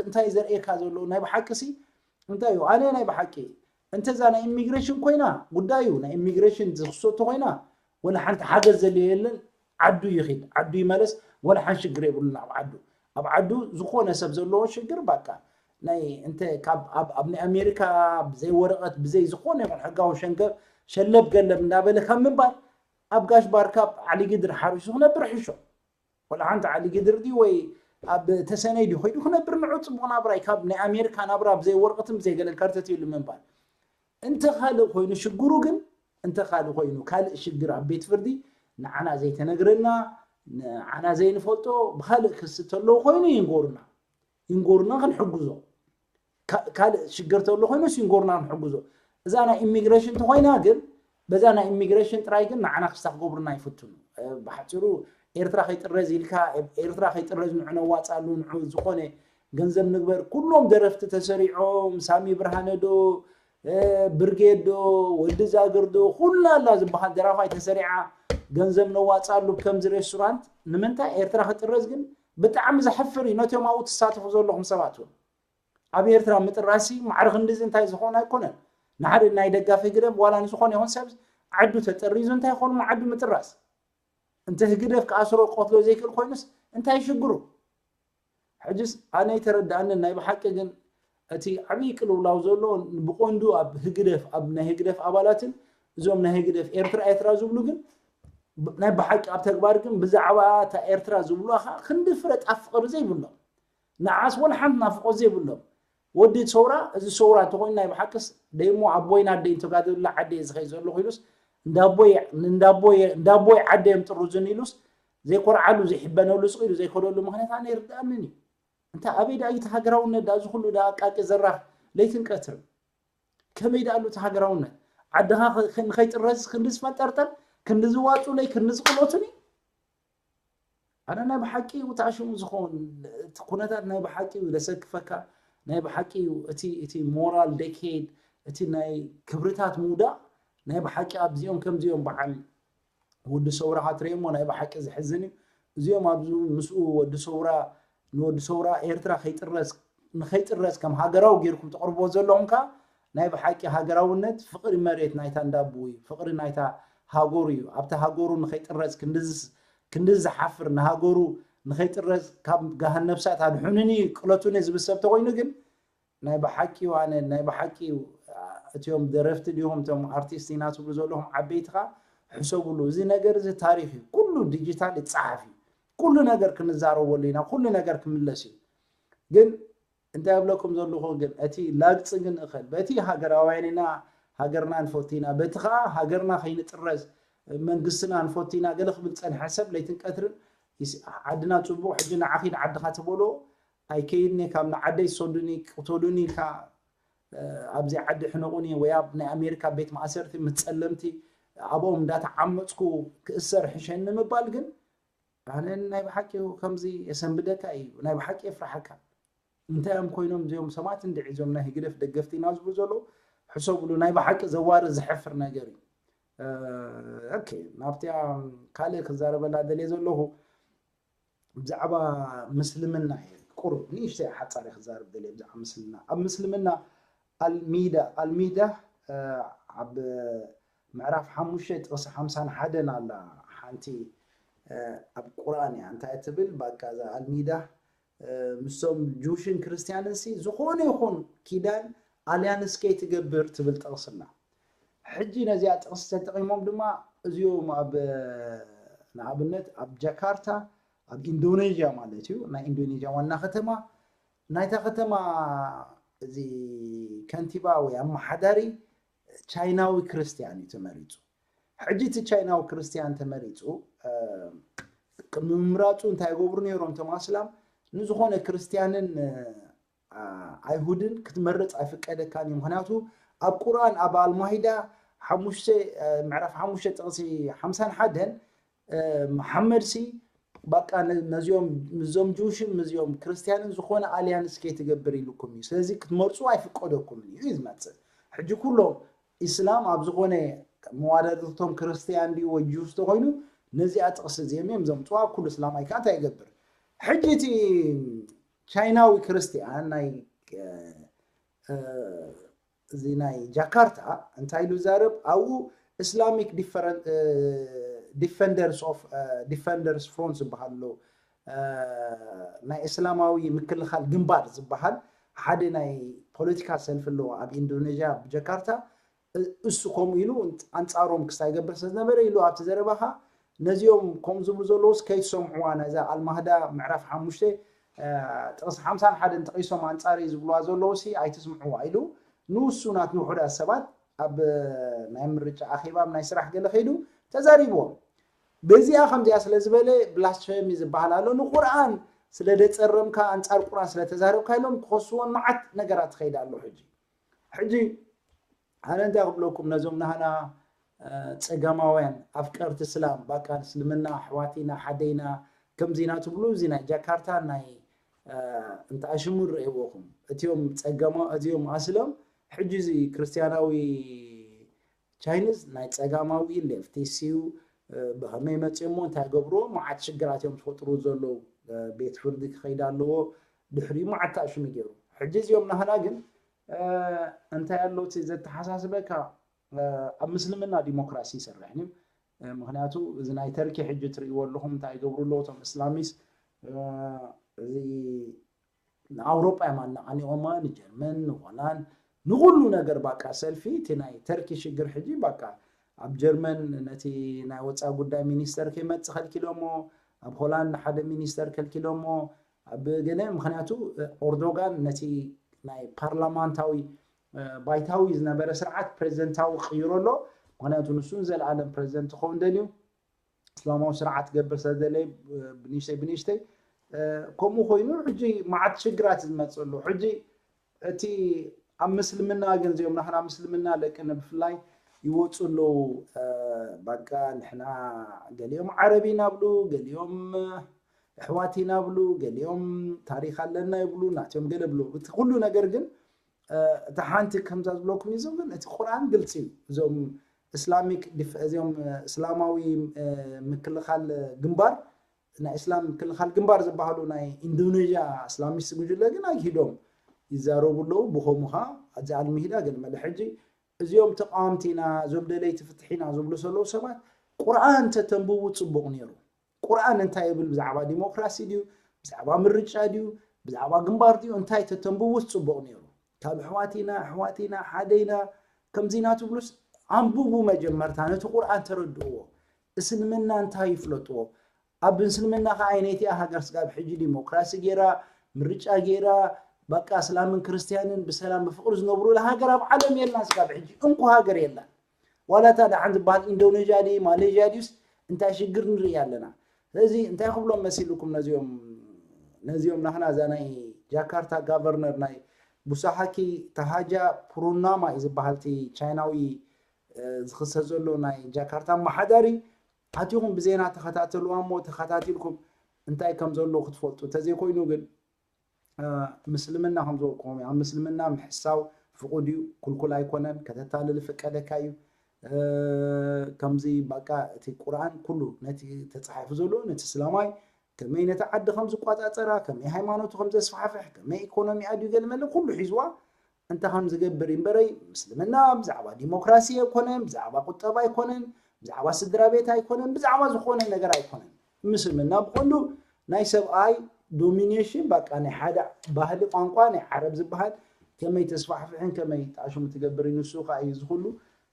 እንታይ ዘርእየካ ዘሎ ናይ ብሓቂ ሲ እንታይ እዩ ኣነ ናይ ብሓቂ እንተዛ ናይ ኢሚግሬሽን ኮይና ጉዳዩ ናይ ኢሚግሬሽን ዝክሰቶ ኮይና ወላ ሓንቲ ሓገዝ ዘለ የለን ዓዱ ይኺድ ዓዱ ይመለስ ወላ ሓን ሽግር የብሉን ኣብ ዓዱ ኣብ ዓዱ ዝኾነ ሰብ ዘለዎ ሽግር ባቃ ናይ እንተ ካብ ኣብ ኣብ ናይ ኣሜሪካ ብዘይ ወረቐት ብዘይ ዝኾነ ይኹን ሕጋዊ ሸንገብ ሸለብ ገለብ እንዳበለ ካብ ምንባር ኣብ ጋሽ ባርካ ዓሊ ግድር ሓሪሱ ክነብር ሕሾ ወላ ሓንቲ ዓሊ ግድር ድዩ ወይ ኣብ ተሰነይ ድዩ ኮይዱ ክነብር ንዑ ፅቡቕ ናብራ እዩ ካብ ናይ ኣሜሪካ ናብራ ብዘይ ወረቐትን ብዘይ ገለን ከርተት ይሉ ምንባር እንተ ካልእ ኮይኑ ሽግሩ ግን እንተ ካልእ ኮይኑ ካልእ ሽግር ኣብ ቤት ፍርዲ ንዓና ዘይተነግረና ንዓና ዘይንፈልጦ ብካልእ ክሲ ተለዉ ኮይኑ ይንጎሩና ይንጎሩና ክንሕግዞ ካልእ ሽግር ተሎ ኮይኑስ ይንጎሩና ክንሕግዞ እዛ ናይ ኢሚግሬሽን ተኮይና ግን በዛ ናይ ኢሚግሬሽን ጥራይ ግን ንዓና ክስታ ክገብሩና ይፍትኑ ብሓፂሩ ኤርትራ ከይጥረዝ ኢልካ ኤርትራ ከይጥረዝ ንዑ ነዋፃሉ ንዑ ዝኾነ ገንዘብ ንግበር ኩሎም ደረፍቲ ተሰሪዖም ሳሚ ብርሃነ ዶ ብርጌድ ዶ ወዲ ዛግር ዶ ኩላ ኣላ ዝበሃል ደራፋይ ተሰሪዓ ገንዘብ ነዋፃሉ ከምዚ ሬስቶራንት ንምንታይ ኤርትራ ክጥረዝ ግን ብጣዕሚ ዘሕፍር እዩ ነቶም ኣብኡ ትሳተፉ ዘለኹም ሰባት እውን ኣብ ኤርትራ ምጥራሲ ማዕረ ክንድዚ እንታይ ዝኾነ ኣይኮነን ንሓደ ናይ ደጋፊ ግደብ ዋላ ንዝኾነ ይኹን ሰብ ዓዱ ተጠሪዙ እንታይ ይኾኑ ዓዱ ምጥራስ እንተ ህግደፍ ክኣስሮ ክቐትሎ ዘይክእል ኮይኑስ እንታይ ሽግሩ ሕጅስ ኣነ ኣይተረድኣንን ናይ ብሓቂ ግን እቲ ዓብዪ ቅልውላው ዘሎ ብቐንዱ ኣብ ህግደፍ ኣብ ናይ ህግደፍ ኣባላትን እዞም ናይ ህግደፍ ኤርትራ ኤርትራ ዝብሉ ግን ናይ ብሓቂ ኣብ ተግባር ግን ብዛዕባ እታ ኤርትራ ዝብሉዋ ከዓ ክንዲ ፍረ ጣፍ ፍቕሪ ዘይብሎም ንዓስ ወላ ሓንቲ ናፍቆት ዘይብሎም ወዲ ሰውራ እዚ ሰውራ እንተኮይኑ ናይ ብሓቅስ ደይሞ ኣቦይን ኣደይን ተጋደሉላ ዓደየ ዝኸይ ዘለኹ ኢሉስ እንዳቦይ እንዳቦይ እንዳቦይ ዓደዮም ጥሩዝን ኢሉስ ዘይኮርዓሉ ዘይሕበነሉ ስቕ ኢሉ ዘይከደሉ ምክንያት ኣነ ይርድኣንን እዩ እንታይ ኣበይ ደኣ እዩ ሃገራውነት ደኣ እዚ ኩሉ ደኣ ኣቃቂ ዘራፍ ለይትን ቀትርን ከመይ ደኣ ኣሎ እቲ ሃገራውነት ዓድኻ ንኸይጥረዝ ክንዲ ዝፈንጠርጠር ክንዲ ዝዋጡለይ ክንዲ ዝቕሎቱኒ ኣነ ናይ ብሓቂ እዩ ተኣሽሙ ዝኸውን እቲ ኩነታት ናይ ብሓቂ እዩ ዘሰክፈካ ናይ ብሓቂ እዩ እቲ እቲ ሞራል ደኬድ እቲ ናይ ክብርታት ምውዳቕ ናይ ብሓቂ ኣብዚኦም ከምዚኦም በዓል ወዲ ሰውራ ካትረየሞ ናይ ብሓቂ ዝሕዝን እዩ እዚኦም ኣብዚ ምስኡ ወዲ ሰውራ ንወዲ ሰውራ ኤርትራ ከይጥረስ ንኸይጥረስ ከም ሃገራዊ ጌርኩም ተቕርቦ ዘለኹም ከኣ ናይ ብሓቂ ሃገራውነት ፍቕሪ መሬት ናይታ እንዳቦ እዩ ፍቕሪ ናይታ ሃገሩ እዩ ኣብታ ሃገሩ ንኸይጥረስ ክንድዝስ ክንዲ ዝሓፍር ንሃገሩ ንኸይጥረዝ ካብ ገሃነብ እሳት ኣድሕኑኒ ቅለቱኒ ዝብል ሰብ ተኾይኑ ግን ናይ ብሓቂ ዋነ ናይ ብሓቂ እቲኦም ደረፍቲ ድዮም እቶም ኣርቲስት ኢና ትብሉ ዘለኹም ዓበይቲ ኸዓ ሕሰብሉ። እዚ ነገር እዚ ታሪኽ እዩ። ኩሉ ዲጂታል ይፀሓፍ እዩ። ኩሉ ነገር ክንዛረበሉ ኢና። ኩሉ ነገር ክምለስ እዩ። ግን እንታይ እብለኩም ዘለኹ ግን እቲ ላግፂ ግን እኸል በቲ ሃገራውያን ኢና ሃገርና ንፈቱ ኢና በቲ ኸዓ ሃገርና ከይንጥረዝ መንግስትና ንፈቱ ኢና ገለ ክብል ፀንሐ ሰብ ለይትን ቀትርን ዓድና ፅቡቕ ሕጂ ንዓኺ ንዓድኻ ትበሎ ኣይከይድኒ ካብ ንዓደይ ሰዱኒ ቅተሉኒ ኢልካ ኣብዚ ዓዲ ሕነቑኒ ወይ ኣብ ናይ ኣሜሪካ ቤት ማእሰርቲ ምስ ፀለምቲ ኣብኦም እንዳተዓመፅኩ ክእሰር ሕሸኒ ምባል ግን ኣነ ናይ ብሓቂ ከምዚ የሰንብደካ እዩ ናይ ብሓቂ የፍርሓካ እንታይ እዮም ኮይኖም እዚኦም ሰማት እንድዒ እዚኦም ናይ ህግደፍ ደገፍቲ ኢና ዝብሉ ዘለዉ ሕሰብሉ ናይ ብሓቂ ዘዋርድ ዘሕፍር ነገር እዩ ኦኬ ናብቲያ ካልእ ክዛረበላ ደልየ ዘለኹ ብዛዕባ ምስልምና እየ ቁሩብ ንእሽተይ ሓፃሪ ክዛረብ ደልየ ብዛዕባ ምስልምና ኣብ ምስልምና ኣልሚዳ ኣልሚዳ ኣብ ምዕራፍ ሓሙሽተ ጥቕሲ ሓምሳን ሓደን ኣላ ሓንቲ ኣብ ቁርኣን እያ እንታይ ትብል ባቃ እዛ ኣልሚዳ ምስቶም ጁሽን ክርስትያንን ሲ ዝኾነ ይኹን ኪዳን ኣልያንስ ከይትገብር ትብል ጥቕስና ሕጂ ነዚኣ ጥቕሲ ተጠቒሞም ድማ እዚኦም ኣብ ንኣብነት ኣብ ጃካርታ ኣብ ኢንዶኔዥያ ማለት እዩ ናይ ኢንዶኔዥያ ዋና ከተማ ናይታ ከተማ እዚ ከንቲባ ወይ ኣመሓዳሪ ቻይናዊ ክርስትያን እዩ ተመሪፁ ሕጂ እቲ ቻይናዊ ክርስትያን ተመሪፁ ቅድሚ ምምራፁ እንታይ ይገብሩ ነይሮም እቶም ኣስላም ንዝኾነ ክርስትያንን ኣይሁድን ክትመርፅ ኣይፍቀደካን እዩ ምክንያቱ ኣብ ቁርኣን ኣብ ኣልማሂዳ ሓሙሽተ ምዕራፍ ሓሙሽተ ጥቕሲ ሓምሳን ሓደን መሓመድ ሲ በቃ ነዚኦም ምዞም ጅውሽን ምዚኦም ክርስትያንን ዝኾነ ኣልያንስ ከይትገብር ኢልኩም እዩ ስለዚ ክትመርፁ ኣይፍቀደኩምን እዩ ዝመፅእ ሕጂ ኩሎም ኢስላም ኣብ ዝኾነ መዋዳድርቶም ክርስትያን ድዩ ወይ ጅውስ ተኮይኑ ነዚኣ ጥቕሲ እዚኦም እዮም ዘምፅዋ ኩሉ እስላማይ ከዓ እንታይ ይገብር ሕጂ እቲ ቻይናዊ ክርስትያን ናይ እዚ ናይ ጃካርታ እንታይ ኢሉ ዛረብ ኣብኡ Islamic Defenders of Defenders Front ዝበሃል ኣሎ ናይ እስላማዊ ምክልኻል ግንባር ዝበሃል ሓደ ናይ ፖለቲካ ሰልፊ ኣለዎ ኣብ ኢንዶኔዥያ ብጃካርታ እሱ ከምኡ ኢሉ ኣንፃሮም ክስታይ ገብር ስለዝነበረ ኢሉ ኣብቲ ዘረባኻ ነዚኦም ከምኡ ዝብሉ ዘለውስ ከይትሰምዕዋ ነዛ ኣልማህዳ ምዕራፍ ሓሙሽተ ጥቕሲ ሓምሳን ሓደን ጥቒሶም ኣንፃር እዩ ዝብልዋ ዘለውሲ ኣይትስምዕዋ ኢሉ ንሱ ናት ንውሑዳት ሰባት ኣብ ናይ ምርጫ ኣኼባ ኣብ ናይ ስራሕ ገለ ከይዱ ተዛሪብዎም በዚኣ ከምዚኣ ስለ ዝበለ ብላስፈሚ ዝበሃል ኣሎ ንቁርኣን ስለ ደፀረምካ ኣንፃር ቁርኣን ስለ ተዛረብካ ኢሎም ክኸስዎን መዓት ነገራት ትኸይድ ኣሎ ሕጂ ሕጂ ኣነ እንታይ ክብለኩም ነዞም ናህና ፀጋማውያን ኣፍቀርቲ ስላም ባቃ እስልምና ኣሕዋቲና ሓደይና ከምዚና ትብሉ እዚ ናይ ጃካርታ ናይ እንተኣሽሙን ርእይዎኹም እቲኦም ፀገማ እዚኦም ኣስሎም ሕጂ እዚ ክርስትያናዊ ቻይንዝ ናይ ፀጋማዊ ሌፍቲስ እዩ ብኸመይ መፅኦሞ እንታይ ገብርዎ መዓት ሽግራት እዮም ዝፈጥሩ ዘለዉ ቤት ፍርዲ ክኸይድ ኣለዎ ድሕሪኡ መዓት ተኣሽሙ ገይሩ ሕጂ እዚኦም ናህና ግን እንታይ ኣሎ እቲ ዘተሓሳስበካ ኣብ ምስልምና ዲሞክራሲ ይሰርሕን እዩ ምክንያቱ እዚ ናይ ተርኪ ሕጂ ትርእይዎ ኣለኹም እንታይ ይገብሩ ኣለዉ እቶም እስላሚስ እዚ ንኣውሮጳ እዮም ኣነቓኒቖማ ንጀርመን ንሆላንድ ንኩሉ ነገር ባቃ ሰልፊ እቲ ናይ ተርኪ ሽግር ሕጂ ባቃ ኣብ ጀርመን ነቲ ናይ ወፃ ጉዳይ ሚኒስተር ከይመፅእ ከልኪሎሞ ኣብ ሆላንድ ሓደ ሚኒስተር ከልኪሎሞ ኣብ ገለ ምክንያቱ ኦርዶጋን ነቲ ናይ ፓርላማንታዊ ባይታዊ ዝነበረ ስርዓት ፕሬዚደንታዊ ክቅይሮ ኣሎ ምክንያቱ ንሱ ንዘለኣለም ፕሬዚደንት ክኸውን ደልዩ እስላማዊ ስርዓት ክገብር ስለዝደለየ ብንእሽተይ ብንእሽተይ ከምኡ ኮይኑ ሕጂ መዓት ሽግራት ዝመፅእ ኣሎ ሕጂ እቲ ኣብ ምስልምና ግን እዚኦም ናህና ምስልምና ደቅነ ብፍላይ ይወፁ ኣለዉ በቃ ንሕና ገሊኦም ዓረብ ኢና ብሉ ገሊኦም ኣሕዋት ኢና ብሉ ገሊኦም ታሪክ ኣለና ይብሉ ናትዮም ገለ ብሉ እቲ ኩሉ ነገር ግን እቲ ሓንቲ ከምዛ ዝብለኩም እዩ ግን እቲ ቁርኣን ግልፂ እዩ እዞም እስላሚክ እዚኦም እስላማዊ ምክልኻል ግንባር ናይ እስላም ምክልኻል ግንባር ዝበሃሉ ናይ ኢንዶኔዥያ እስላሚስት ጉጅለ ግን ኣይክሂዶም ይዛረቡ ኣለዉ ብኸምኡ ከዓ ኣዚ ኣልምሂዳ ገለ መለ ሕጂ እዚኦም ተቃወምቲ ኢና እዞም ደለይቲ ፍትሒ ኢና ዝብሉ ዘለዉ ሰባት ቁርኣን ተተንብቡ ፅቡቅ ነይሩ ቁርኣን እንታይ ይብል? ብዛዕባ ዲሞክራሲ ድዩ? ብዛዕባ ምርጫ ድዩ? ብዛዕባ ግንባር ድዩ? እንታይ ተተንብቡስ ጽቡቕ ነይሩ። ካብ ኣሕዋት ኢና፣ ኣሕዋት ኢና፣ ሓደ ኢና፣ ከምዚ ኢና ትብሉስ፣ ኣንብቡ መጀመርታ፣ ነቲ ቁርኣን ተረድእዎ። እስልምና እንታይ ይፍለጥዎ? ኣብ እስልምና ከኣ ነይቲኣ ሃገር ስጋብ ሕጂ ዲሞክራሲ ገይራ፣ ምርጫ ገይራ፣ በቃ እስላምን ክርስትያንን ብሰላም ብፍቕሪ ዝነብሩላ ሃገር ኣብ ዓለም የላን። ስጋብ ሕጂ እንኮ ሃገር የላን። ዋላ እታ ደሓን ዝበሃል ኢንዶኔዥያ ድዩ ማሌዥያ ድዩስ እንታይ ሽግር ንርኢ ኣለና። ስለዚ እንታይ ክብሎም መሲልኩም ነዚኦም ነዚኦም ናህና እዛ ናይ ጃካርታ ጋቨርነር ናይ ቡሳሃኪ ታሃጃ ፕሩናማ እዩ ዝበሃል እቲ ቻይናዊ ዝኽሰስ ዘሎ ናይ ጃካርታ ኣመሓዳሪ ኣቲኹም ብዜና ተኸታተልዋ እሞ ተኸታቲልኩም እንታይ ከም ዘሎ ክትፈልጡ። እንተዘይኮይኑ ግን ምስልምና ከም ዝበልኩኹም ኣብ ምስልምና ምሕሳው ፍቑድ እዩ፣ ክልኩል ኣይኮነን፣ ከተታልል ፍቀደካ እዩ። ከምዚ በቃ እቲ ቁርኣን ኩሉ ነቲ ተፃሒፉ ዘሎ ነቲ እስላማይ ከመይ ነቲ ዓዲ ከም ዝቋፃፀራ፣ ከመይ ሃይማኖቱ ከም ዘስፋሕፍሕ፣ ከመይ ኢኮኖሚ ኣድዩ ገለመለ ኩሉ ሒዝዋ እንተ ከም ዝገብር እምበረይ ምስልምና ብዛዕባ ዲሞክራሲ ኣይኮነን፣ ብዛዕባ ቁጠባ ኣይኮነን፣ ብዛዕባ ስድራ ቤት ኣይኮነን፣ ብዛዕባ ዝኾነ ነገር ኣይኮነን። ምስልምና ብቐንዱ ናይ ሰብኣይ ዶሚኔሽን በቃ ናይ ሓደ ባህሊ ቋንቋ ናይ ዓረብ ዝበሃል ከመይ ተስፋሕፍሕን ከመይ ተኣሽሙ ትገብር ንሱ ከዓ እዩ ዝኩሉ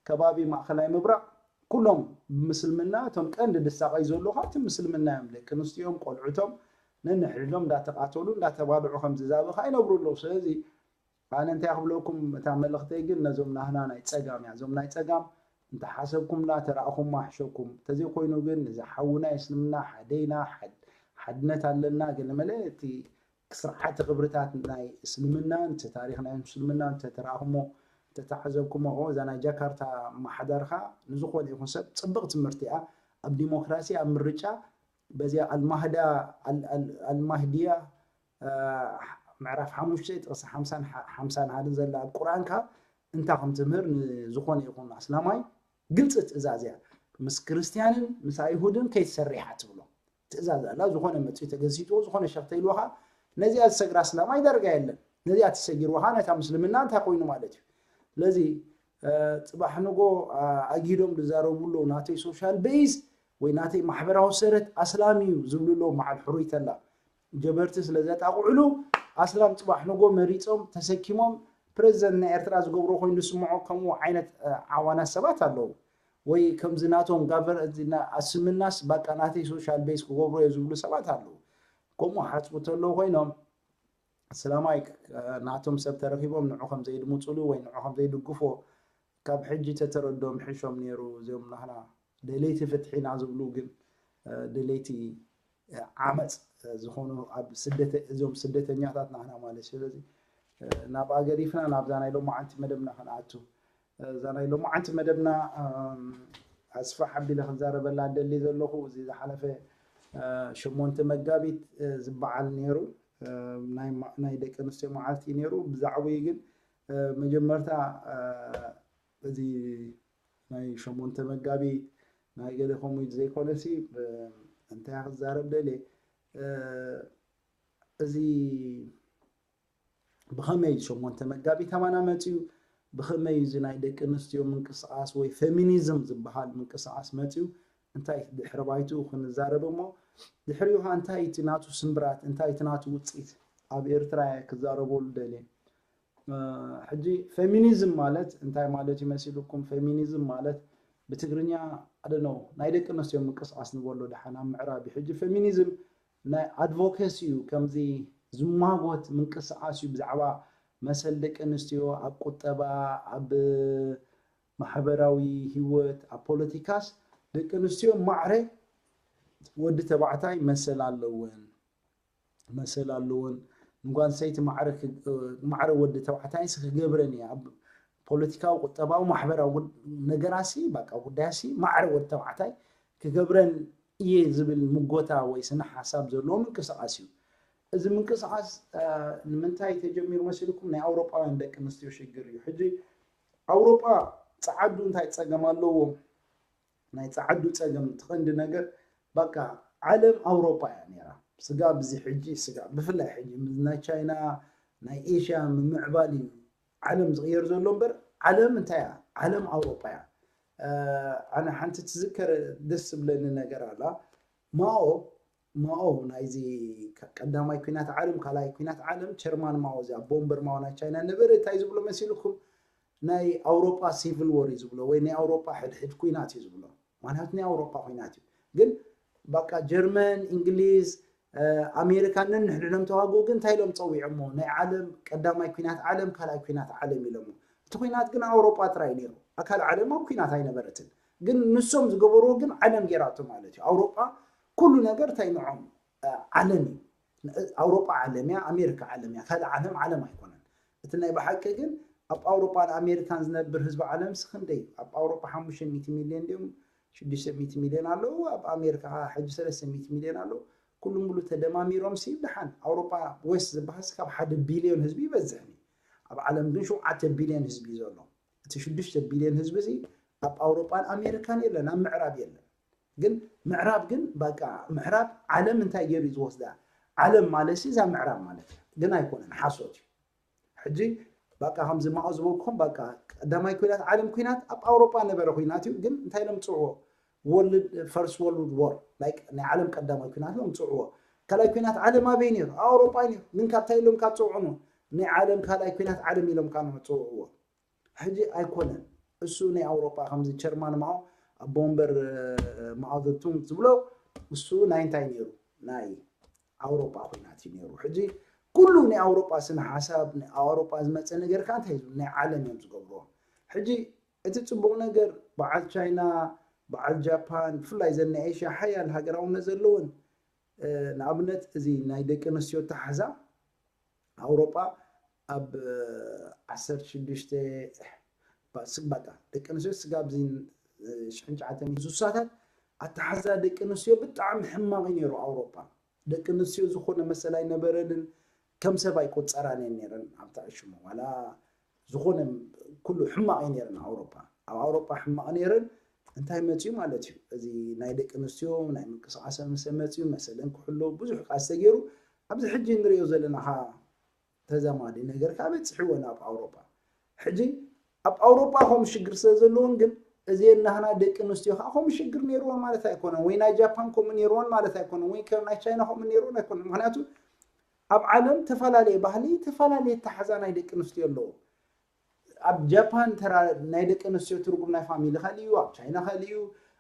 ከባቢ ማእኸላይ ምብራቕ ኩሎም ብምስልምና እቶም ቀንዲ ድሳቐይ ዘለዉ ካብቲ ምስልምና እዮም። ደቂ ኣንስትዮዮም ቆልዑቶም ነንሕድሎም እንዳተቓተሉ እንዳተባልዑ ከም ዝዛበ ከዓ ይነብሩ ኣለዉ። ስለዚ ኣነ እንታይ ክብለኩም እታ መልእኽተይ ግን ነዞም ናህና ናይ ፀጋም እያ። እዞም ናይ ፀጋም እንተሓሰብኩምላ ተራእኹማ ሕሸኩም። እንተዘይኮይኑ ግን እዚ ሓውና እስልምና ሓደይና ሓድነት ኣለና ገለመለ እቲ ስርዓተ ክብርታት ናይ እስልምና እንተ ታሪኽ ናይ ምስልምና እንተ ተራእኹሞ እንተ ተዓዘብኩሞ እዛ ናይ ጃካርታ ማሕዳርካ ንዝኾነ ይኹን ሰብ ፅብቕ ትምህርቲ እያ። ኣብ ዲሞክራሲ ኣብ ምርጫ በዚኣ ኣልማህዳ ኣልማህድያ ምዕራፍ ሓሙሽተ ጥቕሲ ሓምሳን ሓደን ዘላ ኣብ ቁርኣንካ እንታይ ከም ትምህር ንዝኾነ ይኹን ኣስላማይ ግልፂ ትእዛዝ እያ። ምስ ክርስትያንን ምስ ኣይሁድን ከይትሰርሕ እያ ትብሎ ትእዛዝ ኣላ። ዝኾነ መፅኡ ተገሲጥዎ ዝኾነ ሸኽ ተይልዎ ከዓ ነዚኣ ዝሰግር ኣስላማይ ዳርጋ የለን። ነዚኣ ተሰጊርዎ ከዓ ነታ ምስልምና እንታይ ኮይኑ ማለት እዩ። ስለዚ ፅባሕ ንጎ ኣጊዶም ዝዛረቡ ኣለዉ ናተይ ሶሻል ቤዝ ወይ ናተይ ማሕበራዊ ሰረት ኣስላም እዩ ዝብሉ ኣለዉ። በዓል ሕሩይ ተላ ጀበርቲ ስለ ዘጣቕዕሉ ኣስላም ፅባሕ ንጎ መሪፆም ተሰኪሞም ፕረዚደንት ናይ ኤርትራ ዝገብሮ ኮይኑ ዝስምዖ ከምኡ ዓይነት ዓዋናት ሰባት ኣለዉ። ወይ ከምዚ ናቶም ጋቨር ኣስምናስ ባቃ ናተይ ሶሻል ቤዝ ክገብሮ እየ ዝብሉ ሰባት ኣለዉ። ከምኡ ሓፅቡ ተለዉ ኮይኖም ሰላማይ ናቶም ሰብ ተረኪቦም ንዑ ከም ዘይድምፅሉ ወይ ንዑ ከም ዘይድግፎ ካብ ሕጂ ተተረዶም ሕሾም ነይሩ። እዚኦም ናህና ደለይቲ ፍትሒ ኢና ዝብሉ ግን ደለይቲ ዓመፅ ዝኾኑ ኣብ ስደተ እዞም ስደተኛታት ናህና ማለት እዩ። ስለዚ ናብኣ ገዲፍና ናብዛ ናይ ሎማዓንቲ መደብና ክንኣቱ። እዛ ናይ ሎማዓንቲ መደብና ኣስፋሕ ኣቢለ ክንዛረበላ ደሊ ዘለኹ እዚ ዝሓለፈ ሸሞንተ መጋቢት ዝበዓል ነይሩ ናይ ደቂ ኣንስትዮ መዓልቲ ነይሩ። ብዛዕባኡ ግን መጀመርታ እዚ ናይ ሸሞንተ መጋቢት ናይ ገለ ከምኡ ዘይኮነሲ እንታይ ክዛረብ ደልየ እዚ ብኸመይ ሸሞንተ መጋቢት ኣባና መፅዩ ብኸመይ እዚ ናይ ደቂ ኣንስትዮ ምንቅስቃስ ወይ ፌሚኒዝም ዝበሃል ምንቅስቃስ መፅዩ እንታይ ድሕሪ ባይትኡ ክንዛረብ እሞ ድሕሪኡ ከዓ እንታይ እቲ ናቱ ስምብራት እንታይ እቲ ናቱ ውፅኢት ኣብ ኤርትራ እየ ክዛረበሉ ደልየ። ሕጂ ፌሚኒዝም ማለት እንታይ ማለት ይመሲልኩም? ፌሚኒዝም ማለት ብትግርኛ ኣደነው ናይ ደቂ ኣንስትዮ ምንቅስቃስ ንበሎ ደሓን ኣብ ምዕራብ እዩ። ሕጂ ፌሚኒዝም ናይ ኣድቮኬሲ እዩ። ከምዚ ዝማጎት ምንቅስቃስ እዩ ብዛዕባ መሰል ደቂ ኣንስትዮ ኣብ ቁጠባ ኣብ ማሕበራዊ ህይወት ኣብ ፖለቲካስ ደቂ ኣንስትዮ ማዕረ ወዲ ተባዕታይ መሰል ኣለወን መሰል ኣለወን ንጓንሰይቲ ማዕረ ወዲ ተባዕታይስ ክገብረን እየ ኣብ ፖለቲካዊ ቁጠባዊ ማሕበራዊ ነገራሲ በቃ ጉዳያሲ ማዕረ ወዲ ተባዕታይ ክገብረን እየ ዝብል ምጎታ ወይ ስነ ሓሳብ ዘለዎ ምንቅስቃስ እዩ። እዚ ምንቅስቃስ ንምንታይ ተጀሚሩ መሲልኩም ናይ ኣውሮጳውያን ደቂ ኣንስትዮ ሽግር እዩ። ሕጂ ኣውሮጳ ፀዓዱ እንታይ ፀገም ኣለዎም? ናይ ፀዓዱ ፀገም ትቐንዲ ነገር በቃ ዓለም ኣውሮጳ እያ ነራ ስጋ ብዚ ሕጂ ስጋ ብፍላይ ሕጂ ናይ ቻይና ናይ ኤሽያ ምምዕባል እዩ ዓለም ዝቕየር ዘሎ እምበር ዓለም እንታይ እያ ዓለም ኣውሮጳ እያ። ኣነ ሓንቲ ትዝከር ደስ ዝብለኒ ነገር ኣላ ማኦ ማኦ ናይዚ ቀዳማይ ኩናት ዓለም ካልኣይ ኩናት ዓለም ቸርማን ማኦ እዚ ኣብ ቦምበር ማኦ ናይ ቻይና ነበረ። እንታይ ዝብሎ መሲልኩም? ናይ ኣውሮጳ ሲቪል ወር እዩ ዝብሎ ወይ ናይ ኣውሮጳ ሕድሕድ ኩናት እዩ ዝብሎ። ምክንያቱ ናይ ኣውሮጳ ኩናት እዩ። ግን በቃ ጀርመን፣ እንግሊዝ፣ ኣሜሪካ ነንሕድሕዶም ተዋግኡ ግን እንታይ ኢሎም ፀዊዖሞ? ናይ ዓለም ቀዳማይ ኩናት ዓለም ካልኣይ ኩናት ዓለም ኢሎሞ። እቲ ኩናት ግን ኣውሮጳ ጥራይ ነይሩ። ኣካል ዓለም ኣብ ኩናት ኣይነበረትን። ግን ንሶም ዝገበርዎ ግን ዓለም ጌራቶ ማለት እዩ። ኣውሮጳ ኩሉ ነገር እንታይ ንዖም ዓለም እዩ። ኣውሮጳ ዓለም እያ፣ ኣሜሪካ ዓለም እያ። ካልእ ዓለም ዓለም ኣይኮነን። እቲ ናይ ብሓቂ ግን ኣብ ኣውሮጳን ኣሜሪካን ዝነብር ህዝቢ ዓለም ሲ ክንደይ ኣብ ኣውሮጳ ሓሙሽተ ሚእቲ ሚልዮን ድዮም ሽዱሽተ ሚእቲ ሚልዮን ኣለዉ። ኣብ ኣሜሪካ ሕጂ ሰለስተ ሚእቲ ሚልዮን ኣለዉ። ኩሉ ሙሉ ተደማሚሮም ሲ ደሓን ኣውሮጳ ዌስት ዝበሃል ካብ ሓደ ቢልዮን ህዝቢ ይበዝሕ እዩ። ኣብ ዓለም ግን ሸውዓተ ቢልዮን ህዝቢ እዩ ዘሎ። እቲ ሽዱሽተ ቢልዮን ህዝቢ እዚ ኣብ ኣውሮጳን ኣሜሪካን የለን፣ ኣብ ምዕራብ የለን። ግን ምዕራብ ግን በቃ ምዕራብ ዓለም እንታይ ገይሩ እዩ ዝወስዳ? ዓለም ማለት ሲ እዛ ምዕራብ ማለት እዩ። ግን ኣይኮነን፣ ሓሶት እዩ። ሕጂ በቃ ከምዚ ማኦ ዝበልኩም በቃ ቀዳማይ ኩናት ዓለም ኩናት ኣብ ኣውሮጳ ነበረ ኩናት እዩ። ግን እንታይ ኢሎም ጽውዕዎ? ወርልድ ፈርስት ወርልድ ወር ናይ ዓለም ቀዳማይ ኩናት ኢሎም ጽውዕዎ። ካልኣይ ኩናት ዓለም ኣበይ ነይሩ? ኣብ ኣውሮጳ ነይሩ። ግን ካብታይ ኢሎም ካብ ጽውዕኑ ናይ ዓለም ካልኣይ ኩናት ዓለም ኢሎም ካብ ጽውዕዎ። ሕጂ ኣይኮነን እሱ ናይ ኣውሮጳ ከምዚ ቸርማን ማኦ ኣብ ቦምበር ማኦ ዘቱንግ ዝብሎ እሱ ናይ እንታይ ነይሩ? ናይ ኣውሮጳ ኩናት እዩ ነይሩ። ሕጂ ኩሉ ናይ ኣውሮጳ ስነ ሓሳብ ናይ ኣውሮጳ ዝመፀ ነገር ከዓ እንታይ ናይ ዓለም እዮም ዝገብርዎ። ሕጂ እቲ ፅቡቕ ነገር በዓል ቻይና በዓል ጃፓን ብፍላይ ዘን ናይ ኤሽያ ሓያል ሃገራውነት ዘለውን ንኣብነት እዚ ናይ ደቂ ኣንስትዮ ኣተሓሕዛ ኣውሮጳ ኣብ ዓሰርተ ሽዱሽተ ስግባጣ ደቂ ኣንስትዮ ስጋብ ሽሕን ትሽዓተ ሚእቲ ስሳታት ኣተሓዛ ደቂ ኣንስትዮ ብጣዕሚ ሕማቕ እዩ ነይሩ ኣውሮጳ። ደቂ ኣንስትዮ ዝኾነ መሰል ኣይነበረንን፣ ከም ሰብ ኣይቆፀራን እየን ነይረን ኣብታ ዕሽሙ ዋላ ዝኾነ ኩሉ ሕማቕ እዩ ነይረን ኣውሮጳ። ኣብ ኣውሮጳ ሕማቕ ነይረን እንታይ መፅዩ ማለት እዩ? እዚ ናይ ደቂ ኣንስትዮ ናይ ምንቅስቃስ መሰል መፅዩ መሰለን ክሕሎ ብዙሕ ቃልሲ ተገይሩ ኣብዚ ሕጂ ንሪኦ ዘለና ከዓ ተዛማዲ ነገር ከዓ በፂሕዎ ናብ ኣውሮጳ። ሕጂ ኣብ ኣውሮጳ ከምኡ ሽግር ስለ ዘለዎን ግን እዚአን ናህና ደቂ ኣንስትዮ ከዓ ከምኡ ሽግር ነይርዎን ማለት ኣይኮነን፣ ወይ ናይ ጃፓን ከምኡ ነይርዎን ማለት ኣይኮነን፣ ወይ ከም ናይ ቻይና ከምኡ ነይርዎን ኣይኮነን። ምክንያቱ ኣብ ዓለም ተፈላለየ ባህሊ ተፈላለየ ኣተሓዛ ናይ ደቂ ኣንስትዮ ኣለዎ። ኣብ ጃፓን ተራ ናይ ደቂ ኣንስትዮ ትርጉም ናይ ፋሚሊ ካልእ እዩ፣ ኣብ ቻይና ካልእ እዩ፣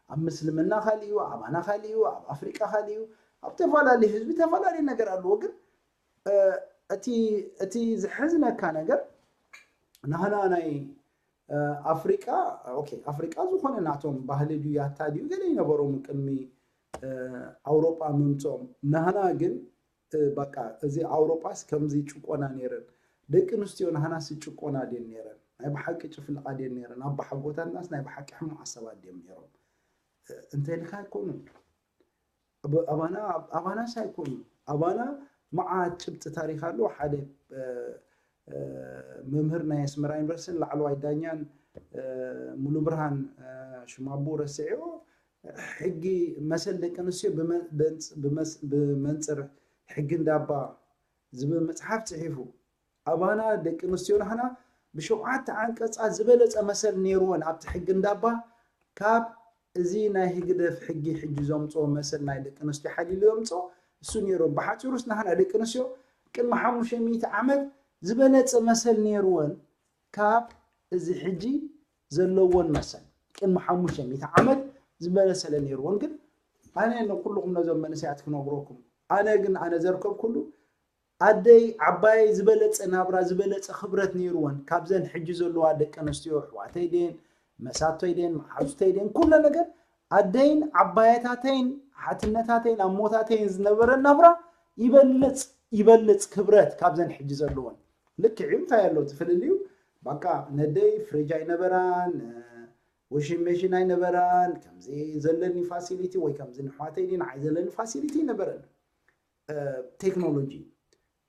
ኣብ ምስልምና ካልእ እዩ፣ ኣባና ካልእ እዩ፣ ኣብ ኣፍሪቃ ካልእ እዩ። ኣብ ተፈላለየ ህዝቢ ተፈላለየ ነገር ኣለዎ። ግን እቲ እቲ ዝሕዝነካ ነገር ናህና ናይ ኣፍሪቃ ኦኬ ኣፍሪቃ ዝኾነ ናቶም ባህሊ ድዩ ያታ ድዩ ገለ ይነበሮም ቅድሚ ኣውሮጳ ምምፅኦም። ናህና ግን በቃ እዚ ኣውሮጳስ ከምዚ ጭቆና ነይረን። ደቂ ኣንስትዮ ናህናስ ጭቆና ድየን ነይረን? ናይ ብሓቂ ጭፍልቓ ድየን ነይረን? ኣባሓጎታትናስ ናይ ብሓቂ ሕሙቓት ሰባት ድዮም ነይሮም? እንተኢልካ ኣይኮኑን። ኣባና ኣባናስ ኣይኮኑ ኣባና መዓት ጭብጢ ታሪክ ኣሎ ሓደ መምህር ናይ ኣስመራ ዩኒቨርሲቲን ላዕለዋይ ዳኛን ሙሉ ብርሃን ሽማቡ ረስዕዮ ሕጊ መሰል ደቂ ኣንስትዮ ብመንፅር ሕጊ እንዳባ ዝብል መፅሓፍ ፅሒፉ ኣባና ደቂ ኣንስትዮ ናህና ብሸውዓተ ዓንቀፃት ዝበለፀ መሰል ነይርወን ኣብቲ ሕጊ እንዳባ ካብ እዚ ናይ ህግደፍ ሕጊ ሕጂ ዘምፅኦ መሰል ናይ ደቂ ኣንስትዮ ሓሊሉ ዘምፅኦ እሱ ነይሩ። ብሓፂሩስ ናህና ደቂ ኣንስትዮ ቅድሚ ሓሙሽተ ሚእቲ ዓመት ዝበለፀ መሰል ነይርወን ካብ እዚ ሕጂ ዘለዎን መሰል ቅድሚ ሓሙሽተ ሚእቲ ዓመት ዝበለሰለ ነይርዎን። ግን ኣነ ንኩልኹም ነዞም መንእሰያት ክነግረኩም ኣነ ግን ኣነ ዘርከብኩሉ ኣደይ ዓባየይ ዝበለፀ ናብራ ዝበለፀ ክብረት ነይርወን ካብዘን ሕጂ ዘለዋ ደቂ ኣንስትዮ ኣሕዋተይ ድየን መሳቶይ ድየን መሓዙተይ ድየን ኩለ ነገር ኣደይን ዓባየታተይን ሓትነታተይን ኣሞታተይን ዝነበረ ናብራ ይበልፅ ይበልፅ ክብረት ካብዘን ሕጂ ዘለወን። ልክዕ እዩ እንታይ ኣሎ እቲ ፍልልዩ? በቃ ነደይ ፍሪጅ ኣይነበራን፣ ዋሽንግ መሽን ኣይነበራን፣ ከምዚ ዘለኒ ፋሲሊቲ ወይ ከምዚ ንሕዋተይ ንዓይ ዘለኒ ፋሲሊቲ ኣይነበረን። ቴክኖሎጂ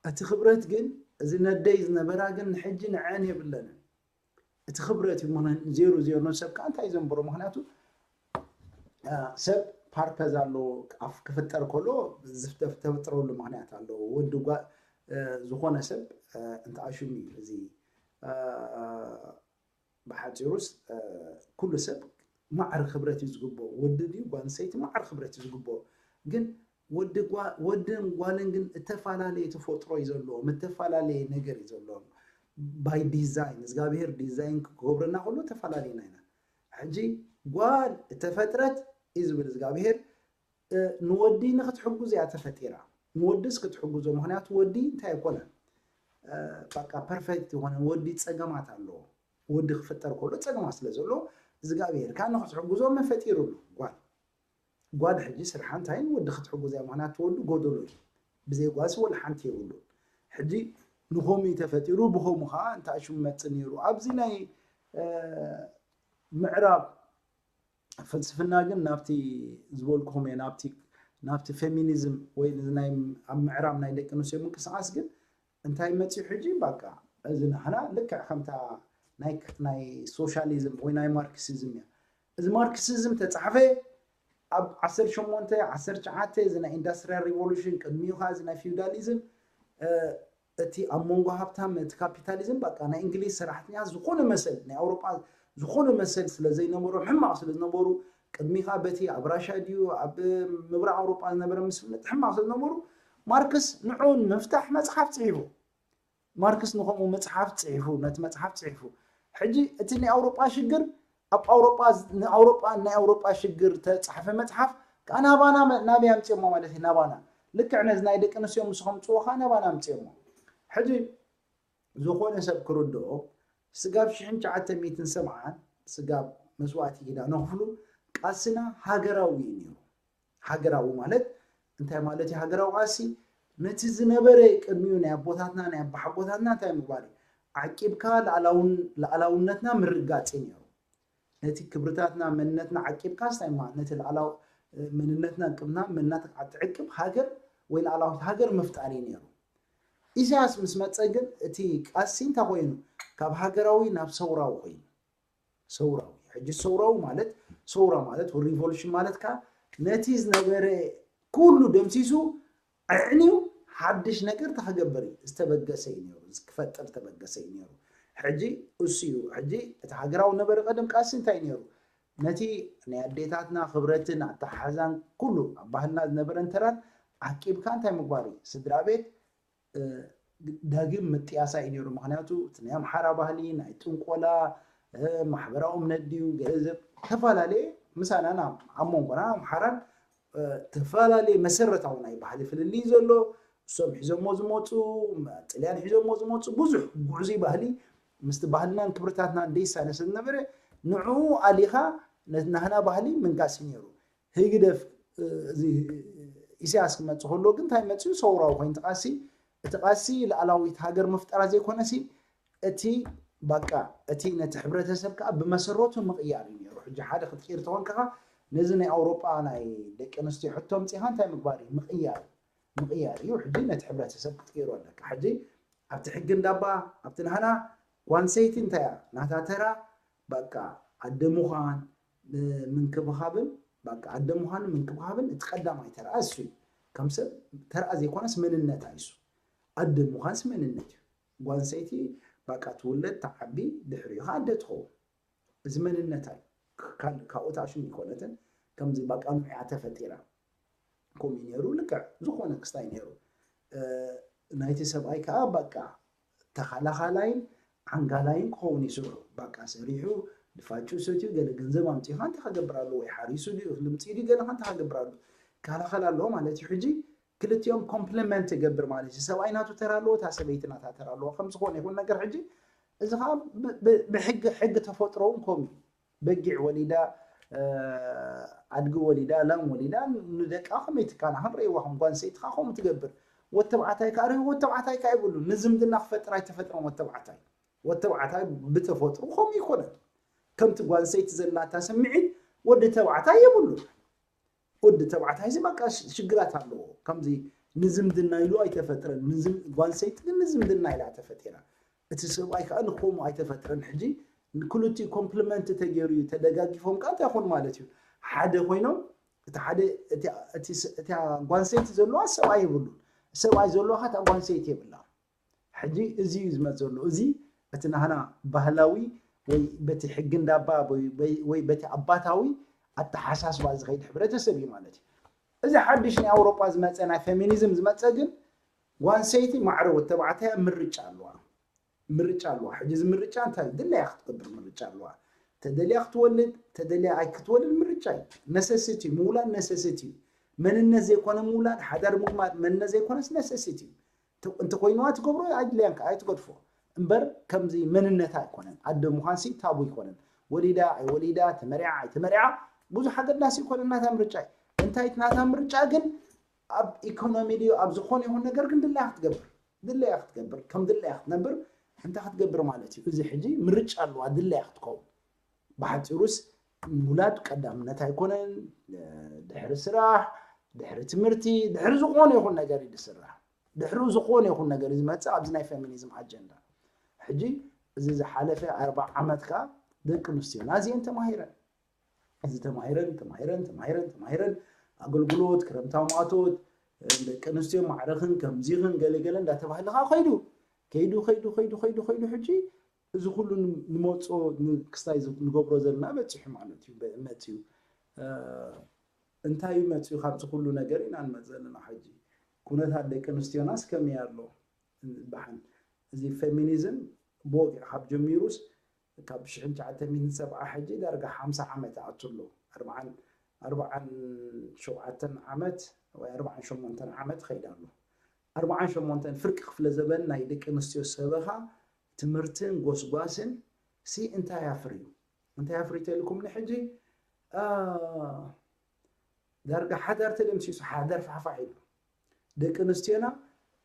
እቲ ክብረት ግን እዚ ነደይ ዝነበራ ግን ንሕጂ ንዐን የብለንን። እቲ ክብረት እዩ ዜሩ ዜሮ ሰብ ከዓ እንታይ ዘንብሮ ምክንያቱ ሰብ ፓርፐዝ ኣለዎ ክፍጠር ከሎ ዝተፈጥረሉ ምክንያት ኣለዎ ወዲ ዝኾነ ሰብ እንተኣሽሙ እዩ እዚ ብሓፂሩስ ኩሉ ሰብ ማዕረ ክብረት እዩ ዝግብኦ ወዲ ድዩ ጓል ኣንስተይቲ ማዕረ ክብረት እዩ ዝግብኦ ግን ወዲ ጓ- ወድን ጓልን ግን እተፈላለየ ተፈጥሮ እዩ ዘለዎም፣ እተፈላለየ ነገር እዩ ዘለዎም። ባይ ዲዛይን እግዚኣብሔር ዲዛይን ክገብረና ከሎ እተፈላለየና ኢና። ሕጂ ጓል እተፈጥረት እዩ ዝብል እግዚኣብሔር እ፣ ንወዲ ንክትሕጉዝ እያ ተፈጢራ። ንወድስ ክትሕጉዞ፣ ምክንያቱ ወዲ እንታይ ኣይኮነን፣ እ፣ በቃ ፐርፌክት ይኮነ ወዲ ጸገማት ኣለዎ። ወዲ ክፍጠር ከሎ ጸገማት ስለ ዘሎ እግዚኣብሔር ከኣ ንክትሕጉዞ መን ፈጢሩሉ? ጓል። ጓል ሕጂ ስርሓ እንታይ ንወዲ ክትሕጉዝ እያ፣ ምክንያቱ ወዲ ጎደሎ እዩ። ብዘይ ጓልሲ ወላ ሓንቲ የብሉን። ሕጂ ንኸምኡ እዩ ተፈጢሩ፣ ብኸምኡ ከኣ እንታይ ሽሙ መጽእ ነይሩ። ኣብዚ ናይ እ፣ ምዕራብ ፍልስፍና ግን ናብቲ ዝበልኩኹም እየ፣ ናብቲ ናብቲ ፌሚኒዝም ወይ ናይ ኣብ ምዕራብ ናይ ደቂ ኣንስትዮ ምንቅስቃስ ግን እንታይ መፅዩ ሕጂ? በቃ እዚ ናህና ልክዕ ከምታ ናይ ናይ ሶሻሊዝም ወይ ናይ ማርክሲዝም እያ። እዚ ማርክሲዝም ተፃሕፈ ኣብ ዓሰርተ ሸሞንተ ዓሰርተ ትሽዓተ፣ እዚ ናይ ኢንዳስትሪያል ሪቮሉሽን፣ ቅድሚኡ ከዓ እዚ ናይ ፊውዳሊዝም፣ እ፣ እቲ ኣብ መንጎ ሃብታም እቲ ካፒታሊዝም በቃ ናይ እንግሊዝ ሰራሕተኛ ዝኾነ መሰል ናይ ኣውሮጳ ዝኾነ መሰል ስለ ዘይነበሮም ሕማቕ ስለ ዝነበሩ ቅድሚ ከዓ በቲ ኣብ ራሻ ድዩ ኣብ ምብራቕ ኣውሮጳ ዝነበረ ምስ ፍልጥ ሕማቕ ስለ ዝነበሩ ማርክስ ንዑ ንምፍታሕ መፅሓፍ ፅሒፉ። ማርክስ ንኸምኡ መፅሓፍ ፅሒፉ ነቲ መፅሓፍ ፅሒፉ። ሕጂ እቲ ናይ ኣውሮጳ ሽግር ኣብ ኣውሮጳ ንኣውሮጳ ናይ ኣውሮጳ ሽግር ተፃሕፈ መፅሓፍ ከዓ ናባና ናበይ ኣምፅኦሞ ማለት እዩ። ናባና ልክዕ ነዚ ናይ ደቂ ኣንስትዮ ምስ ከምፅዎ ከዓ ናባና ኣምፅኦሞ። ሕጂ ዝኾነ ሰብ ክርድኦ ስጋብ ሽሕን ትሽዓተ ሚእትን ሰብዓን ስጋብ መስዋእቲ ኢዳ ነኽፍሉ ቃስና ሃገራዊ እዩ ነይሩ። ሃገራዊ ማለት እንታይ ማለት እዩ? ሃገራዊ ቃልሲ ነቲ ዝነበረ ቅድሚኡ ናይ ኣቦታትና ናይ ኣባሓጎታትና እንታይ ምግባር እዩ? ዓቂብካ ልኣላውነትና ምርጋፅ እዩ ነይሩ። ነቲ ክብርታትና መንነትና ዓቂብካ ስታይ ማ ነቲ ልኣላው መንነትና ቅምና መንነትና ትዕቅብ ሃገር ወይ ልኣላዊት ሃገር ምፍጣር እዩ ነይሩ። ኢሳያስ ምስ መፀ ግን እቲ ቃልሲ እንታይ ኮይኑ? ካብ ሃገራዊ ናብ ሰውራዊ ኮይኑ። ሰውራዊ ሕጂ ሰውራዊ ማለት ሰውራ ማለት ሪቮሉሽን ማለት ከዓ ነቲ ዝነበረ ኩሉ ደምሲሱ ኣዕንዩ ሓድሽ ነገር ተኸገብር እዩ ዝተበገሰ እዩ ነይሩ፣ ክፈጥር ዝተበገሰ እዩ ነይሩ። ሕጂ እሱ እዩ። ሕጂ እቲ ሃገራዊ ነበረ ቀደም ቃልሲ እንታይ ነይሩ? ነቲ ናይ ኣዴታትና ክብረትን ኣተሓሕዛን ኩሉ ኣብ ባህልና ዝነበረን ተራን ዓቂብካ እንታይ ምግባር እዩ? ስድራ ቤት ዳግም ምጥያሳ እዩ ነይሩ። ምክንያቱ እቲ ናይ ኣምሓራ ባህሊ ናይ ጥንቆላ ማሕበራዊ እምነት ድዩ ገንዘብ ተፈላለየ ምሳና ኣብ መንጎና ኣምሓራን ተፈላለየ መሰረታዊ ናይ ባህሊ ፍልልይ ዘሎ እሶም ሒዞሞ ዝመፁ ጥልያን ሒዞሞ ዝመፁ ብዙሕ ጉዕዙይ ባህሊ ምስቲ ባህልናን ክብርታትናን ደይሳነ ስለ ዝነበረ ንዕኡ ኣሊኻ ናህና ባህሊ ምንጋስ እዩ ነይሩ። ህግደፍ ኢሳያስ ክመፅእ ከሎ ግን እንታይ መፅኡ ሰውራዊ ኮይኑ ትቃሲ እቲ ቃሲ ልኣላዊት ሃገር ምፍጠራ ዘይኮነሲ እቲ በቃ እቲ ነቲ ሕብረተሰብ ከዓ ብመሰረቱ ምቕያር እዩ ነይሩ። ሕጂ ሓደ ክትቅይር ተኾንካ ነዚ ናይ ኣውሮጳ ናይ ደቂ ኣንስትዮ ሕቶ ምፅኢኻ እንታይ ምግባር እዩ? ምቕያር ምቕያር እዩ። ሕጂ ነቲ ሕብረተሰብ ክትቅይሮ ኣለካ። ሕጂ ኣብቲ ሕጊ እንዳባ ኣብቲ ናህና ጓንሰይቲ እንታይ እያ ናታ ተራ በቃ ኣደ ምዃን ምንክብኻብን በቃ ኣደ ምዃን ምንክብኻብን እቲ ቀዳማይ ተራ እሱ እዩ። ከም ሰብ ተራ ዘይኮነስ መንነት ኣይሱ ኣደ ምዃንስ መንነት እዩ። ጓንሰይቲ በቃ ትውለድ ተዓቢ ድሕሪኡ ከዓ ኣደ ትኸውን። እዚ መንነታ እዩ። ካብኡ ተኣሽሙ ይኮነትን ከምዚ በቃ ንዕያ ተፈጢራ ከምኡ ነይሩ ልክዕ ዝኾነ ክስታይ ነይሩ። ናይቲ ሰብኣይ ከዓ በቃ ተኸላኻላይን ዓንጋላይን ክኸውን ይስርሑ። በቃ ሰሪሑ ድፋጩ ሰትዩ ገለ ገንዘብ ኣምፂኻ እንታይ ከገብር ኣለዎ ወይ ሓሪሱ ድዩ እኽሊ ምፅኡ ድዩ ገለ እንታይ ከገብር ኣለዎ ይከላኸል ኣለዎ ማለት እዩ። ሕጂ ክልቲኦም ኮምፕሊመንት ይገብር ማለት እዩ። ሰብኣይ ናቱ ተራ ኣለዎ፣ እታ ሰበይቲ ናታ ተራ ኣለዎ። ከም ዝኾነ ይኹን ነገር ሕጂ እዚ ከዓ ብሕጊ ሕጊ ተፈጥሮ እውን ከምኡ እዩ። በጊዕ ወሊዳ ኣድጊ ወሊዳ ላም ወሊዳ ንደቃ ከመይ ትከናኸን ረእይዋ ከም ጓንሰይቲ ከዓ ከምኡ ትገብር። ወተባዕታይ ከዓ ርህ ወተባዕታይ ከዓ ይብሉ ንዝምድና ክፈጥር ኣይተፈጥረን ወተባዕታይ ወተባዕታይ ብተፈጥሩ ከምኡ ይኮነን። ከምቲ ጓንሰይቲ ዘላታ ስምዒት ወዲ ተባዕታይ የብሉ። ወዲ ተባዕታይ እዚ በቃ ሽግራት ኣለዎ። ከምዚ ንዝምድና ኢሉ ኣይተፈጥረን። ጓንሰይቲ ግን ንዝምድና ኢላ ተፈጢራ። እቲ ሰብኣይ ከዓ ንከምኡ ኣይተፈጥረን። ሕጂ ንክልቲኡ ኮምፕሊመንት ተገይሩ እዩ። ተደጋጊፎም ከዓ እንታይ ይኾኑ ማለት እዩ? ሓደ ኮይኖም እቲ ሓደ እቲያ ጓንሰይቲ ዘለዋ ሰብኣይ የብሉን። ሰብኣይ ዘለዋ ከዓ እታ ጓንሰይቲ የብላ። ሕጂ እዚ እዩ ዝመፅ ዘሎ። እዚ እቲ ናህና ባህላዊ ወይ በቲ ሕጊ እንዳባ ወይ በቲ ኣባታዊ ኣተሓሳስባ ዝኸይድ ሕብረተሰብ እዩ ማለት እዩ። እዚ ሓድሽ ናይ ኣውሮጳ ዝመፀ ናይ ፌሚኒዝም ዝመፀ ግን ጓንሰይቲ ማዕረ ወተባዕታያ ምርጫ ኣለዋ። ምርጫ ኣለዋ። ሕጂ እዚ ምርጫ እንታይ ድለያ ክትገብር ምርጫ ኣለዋ። ተደልያ ክትወልድ ተደልያ ኣይክትወልድ ምርጫ እዩ። ነሰሲቲ ምውላድ ነሰሲቲ እዩ። መንነት ዘይኮነ ምውላድ ሓዳር ምቕማጥ መንነት ዘይኮነስ ነሰሲቲ እዩ። እንተኮይንዋ ትገብሮ ኣድልያን ከዓ ኣይትገድፎ እምበር ከምዚ መንነታ ኣይኮነን። ኣደ ምዃንሲ ታቡ ኣይኮነን። ወሊዳ ኣይወሊዳ ተመሪዓ ኣይተመሪዓ ብዙሕ ኣገዳሲ ይኮነ ናታ ምርጫ እዩ። እንታይ ናታ ምርጫ ግን ኣብ ኢኮኖሚ ድዩ ኣብ ዝኾነ ይኹን ነገር ግን ድላያ ክትገብር ድላያ ክትገብር ከም ድላያ ክትነብር እንታይ ክትገብር ማለት እዩ። እዚ ሕጂ ምርጫ ኣለዋ ድላያ ክትከውን። ብሓፂሩስ ምውላድ ቀዳምነት ኣይኮነን። ድሕሪ ስራሕ ድሕሪ ትምህርቲ ድሕሪ ዝኾነ ይኹን ነገር እዩ ዝስራሕ። ድሕሪ ዝኾነ ይኹን ነገር እዩ ዝመፅእ ኣብዚ ናይ ፌሚኒዝም ኣጀንዳ። ሕጂ እዚ ዝሓለፈ ኣርባ ዓመት ከዓ ደቂ ኣንስትዮና እዚአን ተማሂረን እዚ ተማሂረን ተማሂረን ተማሂረን ተማሂረን ኣገልግሎት ክረምታዊ ማእቶት ደቂ ኣንስትዮ ማዕረኽን ከምዚኽን ገለገለ እንዳተባህለ ከዓ ከይዱ ከይዱ ከይዱ ከይዱ ከይዱ ከይዱ ሕጂ እዚ ኩሉ ንመፅኦ ክስታይ ንገብሮ ዘለና በፂሑ ማለት እዩ። በእምነት እዩ እንታይ እዩ መፅኡ ካብዚ ኩሉ ነገር ኢና ንመፅ ዘለና። ሕጂ ኩነታት ደቂ ኣንስትዮናስ ከመይ ኣሎ በሓን እዚ ፌሚኒዝም ብወግዒ ካብ ጀሚሩስ ካብ ሽሕን ትሽዓተ ሚእትን ሰብዓ ሕጂ ዳርጋ ሓምሳ ዓመት ኣቱ ኣሎ። ኣርብዓን ኣርብዓን ሸውዓተን ዓመት ወይ ኣርብዓን ሸሞንተን ዓመት ኸይዳ ኣሎ። ኣርብዓን ሸሞንተን ፍርቂ ክፍለ ዘበን ናይ ደቂ ኣንስትዮ ሰበኻ ትምህርትን ጎስጓስን ሲ እንታይ ኣፍርዩ እንታይ ኣፍርዩ ተልኩም ንሕጂ ዳርጋ ሓዳር ተደምሲሱ ሓዳር ፋሕፋሕ ኢሉ ደቂ ኣንስትዮና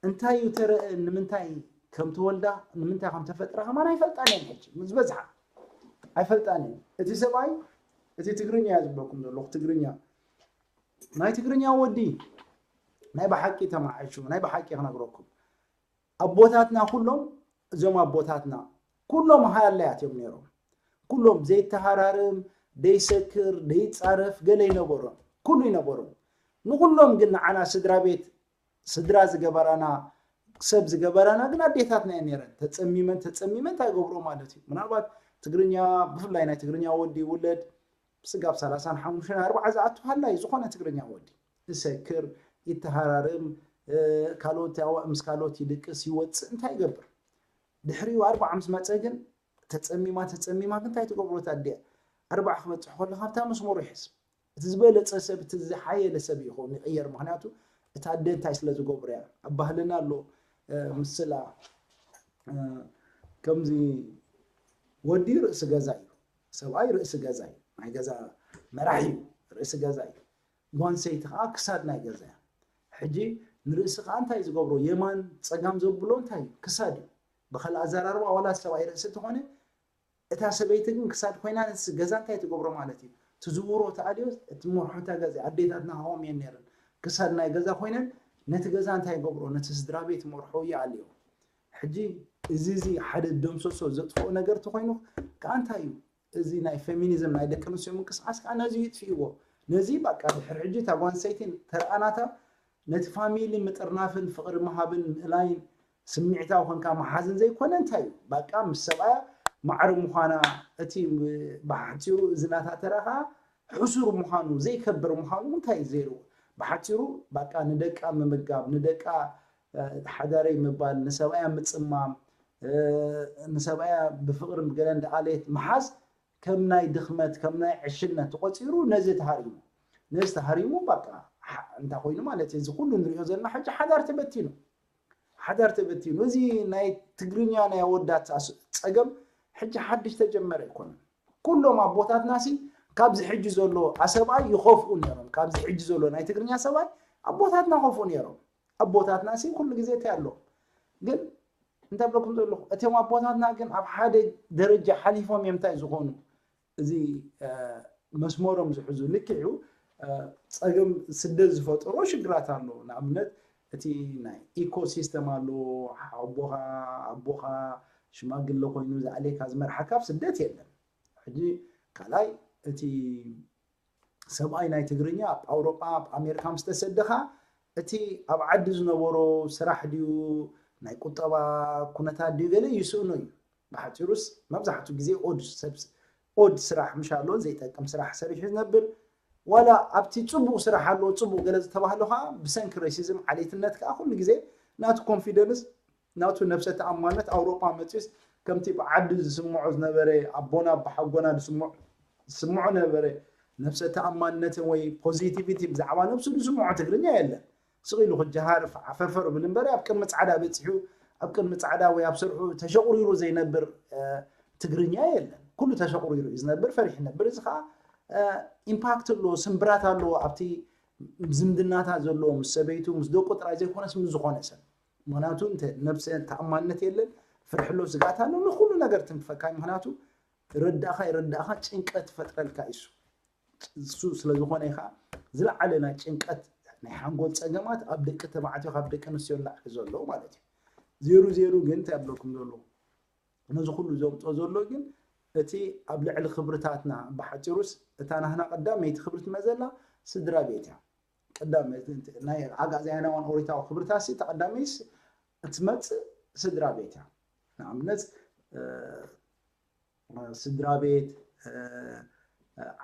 እንታይ እዩ ተረአ ንምንታይ ከም ተወልዳ ንምንታይ ከም ተፈጥራ ከማን ኣይፈልጣን እየን ሕጂ ዝበዝሓ ኣይፈልጣን እየን። እቲ ሰብኣይ እቲ ትግርኛ እያ ዝብለኩም ዘለኹ ትግርኛ ናይ ትግርኛ ወዲ ናይ ብሓቂ ተማዓሹ ናይ ብሓቂ ክነግረኩም ኣቦታትና ኩሎም እዞም ኣቦታትና ኩሎም ሃላያት እዮም ነይሮም። ኩሎም ዘይተሃራርም፣ ዘይሰክር፣ ዘይፃረፍ ገለ ይነበሮም። ኩሉ ይነበሮም። ንኩሎም ግን ንዓና ስድራ ቤት ስድራ ዝገበራና ሰብ ዝገበራና ግን ኣዴታትና እየን ነይረን። ተፀሚመን ተፀሚመን እንታይ ይገብሮ ማለት እዩ። ምናልባት ትግርኛ ብፍላይ ናይ ትግርኛ ወዲ ይውለድ ስጋብ ሰላሳን ሓሙሽተን ኣርባዓ ዝኣቱ ሃላይ ዝኾነ ትግርኛ ወዲ ይሰክር፣ ይተሃራርም፣ ካልኦት ምስ ካልኦት ይድቅስ ይወፅእ እንታይ ይገብር። ድሕሪኡ ኣርባዓ ምስ መፀ ግን ተፀሚማ ተፀሚማ ግን እንታይ ትገብሮ እታ ኣዲኣ ኣርባዓ ክበፅሕ ከሎ ካብታ መስመሩ ይሕዝ። እቲ ዝበለፀ ሰብ እቲ ዝሓየለ ሰብ ይኸውን ይቕየር። ምክንያቱ እታ ኣደ እንታይ ስለ ዝገብሮ እያ ኣብ ባህልና ኣሎ ምስላ ከምዚ ወዲ ርእሲ ገዛ እዩ፣ ሰብኣይ ርእሲ ገዛ እዩ፣ ናይ ገዛ መራሒ እዩ፣ ርእሲ ገዛ እዩ። ጓል ኣንሰይቲ ከዓ ክሳድ ናይ ገዛ እያ። ሕጂ ንርእሲ ከዓ እንታይ ዝገብሮ የማን ፀጋም ዘብሎ እንታይ እዩ? ክሳድ እዩ። ብካልእ ኣዘራርባ ዋላ ሰብኣይ ርእሲ እንተኾነ እታ ሰበይቲ ግን ክሳድ ኮይና ነቲ ገዛ እንታይ ትገብሮ ማለት እዩ? ትዝውሮ ትኣልዮ ትመርሖ እታ ገዛ ኣዴታትና ከምኡ እየን ነይረን። ክሳድ ናይ ገዛ ኮይነን ነቲ ገዛ እንታይ ይገብሮ ነቲ ስድራ ቤት መርሖ ይኣልዮ። ሕጂ እዚ እዚ ሓደ ደምሰሶ ዘጥፍኦ ነገር ተኮይኑ ከዓ እንታይ እዩ እዚ ናይ ፌሚኒዝም ናይ ደቂ ኣንስትዮ ምንቅስቃስ ከዓ ነዚ ይጥፍእዎ። ነዚ በቃ ድሕሪ ሕጂ እታ ጓል ኣንስተይቲ ተረኣናታ ነቲ ፋሚሊ ምጥርናፍን ፍቅሪ ምሃብን ምእላይን ስምዒታዊ ኮንካ መሓዝን ዘይኮነ እንታይ እዩ በቃ ምስ ሰብኣያ ማዕረ ምዃና እቲ ብሓፂሩ እዚ ናታ ተራ ከዓ ሕሱር ምዃኑ ዘይከብር ምዃኑ እንታይ እዩ ዘይርዎ ብሓፂሩ በቃ ንደቃ ምምጋብ ንደቃ ሓዳረይ ምባል ንሰብኣያ ምፅማም ንሰብኣያ ብፍቅሪ ገለ እንዳኣለየት ምሓዝ ከም ናይ ድኽመት ከም ናይ ዕሽነት ተቆፂሩ ነዚ ተሃሪሙ ነዚ ተሃሪሙ በቃ እንታይ ኮይኑ ማለት እዩ እዚ ኩሉ ንሪኦ ዘለና ሕጂ ሓዳር ተበቲኑ ሓዳር ተበቲኑ እዚ ናይ ትግርኛ ናይ ኣወዳት ፀገም ሕጂ ሓድሽ ተጀመረ ኣይኮነን ኩሎም ኣቦታትና ሲ ካብዚ ሕጂ ዘሎ ኣሰብኣይ ይኸፍኡ ነይሮም ካብዚ ሕጂ ዘሎ ናይ ትግርኛ ሰብኣይ ኣቦታትና ከፍኡ ነይሮም ኣቦታትና ሲ ኩሉ ግዜ እንታይ ኣለዎም ግን እንታይ ብለኩም ዘለኹ እቶም ኣቦታትና ግን ኣብ ሓደ ደረጃ ሓሊፎም እዮም እንታይ ዝኾኑ እዚ መስመሮም ዝሕዙ ልክዕ እዩ ፀገም ስደት ዝፈጠሮ ሽግራት ኣሎ ንኣብነት እቲ ናይ ኢኮሲስተም ኣሎ ኣቦኻ ኣቦኻ ሽማግለ ኮይኑ ዝኣልየካ ዝመርሓካ ኣብ ስደት የለን ሕጂ ካልኣይ እቲ ሰብኣይ ናይ ትግርኛ ኣብ ኣውሮጳ ኣብ ኣሜሪካ ምስ ተሰደኻ እቲ ኣብ ዓዲ ዝነበሮ ስራሕ ድዩ ናይ ቁጠባ ኩነታት ድዩ ገለ ይስእኖ እዩ ብሓፂሩስ መብዛሕትኡ ግዜ ኦድ ሰብ ኦድ ስራሕ ምሽ ኣሎ ዘይጠቅም ስራሕ ሰሪሑ ዝነብር ዋላ ኣብቲ ፅቡቕ ስራሕ ኣለዎ፣ ፅቡቕ ገለ ዝተባህለ ከዓ ብሰንኪ ሬሲዝም ዓሌትነት ከዓ ኩሉ ግዜ ናቱ ኮንፊደንስ፣ ናቱ ነብሰ ተኣማነት ኣውሮጳ መፅዩስ ከምቲ ብዓዲ ዝስምዖ ዝነበረ ኣቦና ኣቦሓጎና ዝስምዖ ዝስምዖ ነበረ ነብሰ ተኣማንነትን ወይ ፖዚቲቪቲ ብዛዕባ ነብሱ ዝስምዖ ትግርኛ የለን። ስቕ ኢሉ ክጀሃርፍ ዓፈርፈር ብል እምበር ኣብ ቅድሚ ፃዕዳ በፂሑ ኣብ ቅድሚ ፃዕዳ ወይ ኣብ ስርሑ ተሸቑሪሩ ዘይነብር ትግርኛ የለን። ኩሉ ተሸቑሪሩ እዩ ዝነብር፣ ፈሪሑ ይነብር። እዚ ከዓ ኢምፓክት ኣለዎ፣ ስምብራት ኣለዎ ኣብቲ ዝምድናታት ዘለዎ ምስ ሰበይቱ ምስ ደቁ ጥራይ ዘይኮነስ ምስ ዝኾነ ሰብ። ምክንያቱ እንተ ነብሰ ተኣማንነት የለን፣ ፍርሒ ኣሎ፣ ስግኣት ኣሎ፣ ንኩሉ ነገር ትንክፈካ እዩ። ምክንያቱ ረዳእካ ይረዳእካ ጭንቀት ፈጥረልካ እዩ። እሱ ስለ ዝኾነ እዩ ከዓ ዝለዓለ ናይ ጭንቀት ናይ ሓንጎል ፀገማት ኣብ ደቂ ተባዕትዮ ካብ ደቂ ኣንስትዮ ንላዕሊ ዘሎ ማለት እዩ። ዜሩ ዜሩ ግን እንታይ ኣብለኩም ዘሎ ነዚ ኩሉ ዘምፅኦ ዘሎ ግን እቲ ኣብ ልዕሊ ክብርታትና ብሓፂሩስ እታ ናህና ቀዳመይቲ ክብሪ ትመዘላ ስድራ ቤት እያ። ቀዳመይቲ ናይ ኣጋዝያናውን ኦሪታዊ ክብርታት ሲ ተቐዳመይስ እትመፅእ ስድራ ቤት እያ። ንኣብነት ስድራ ቤት፣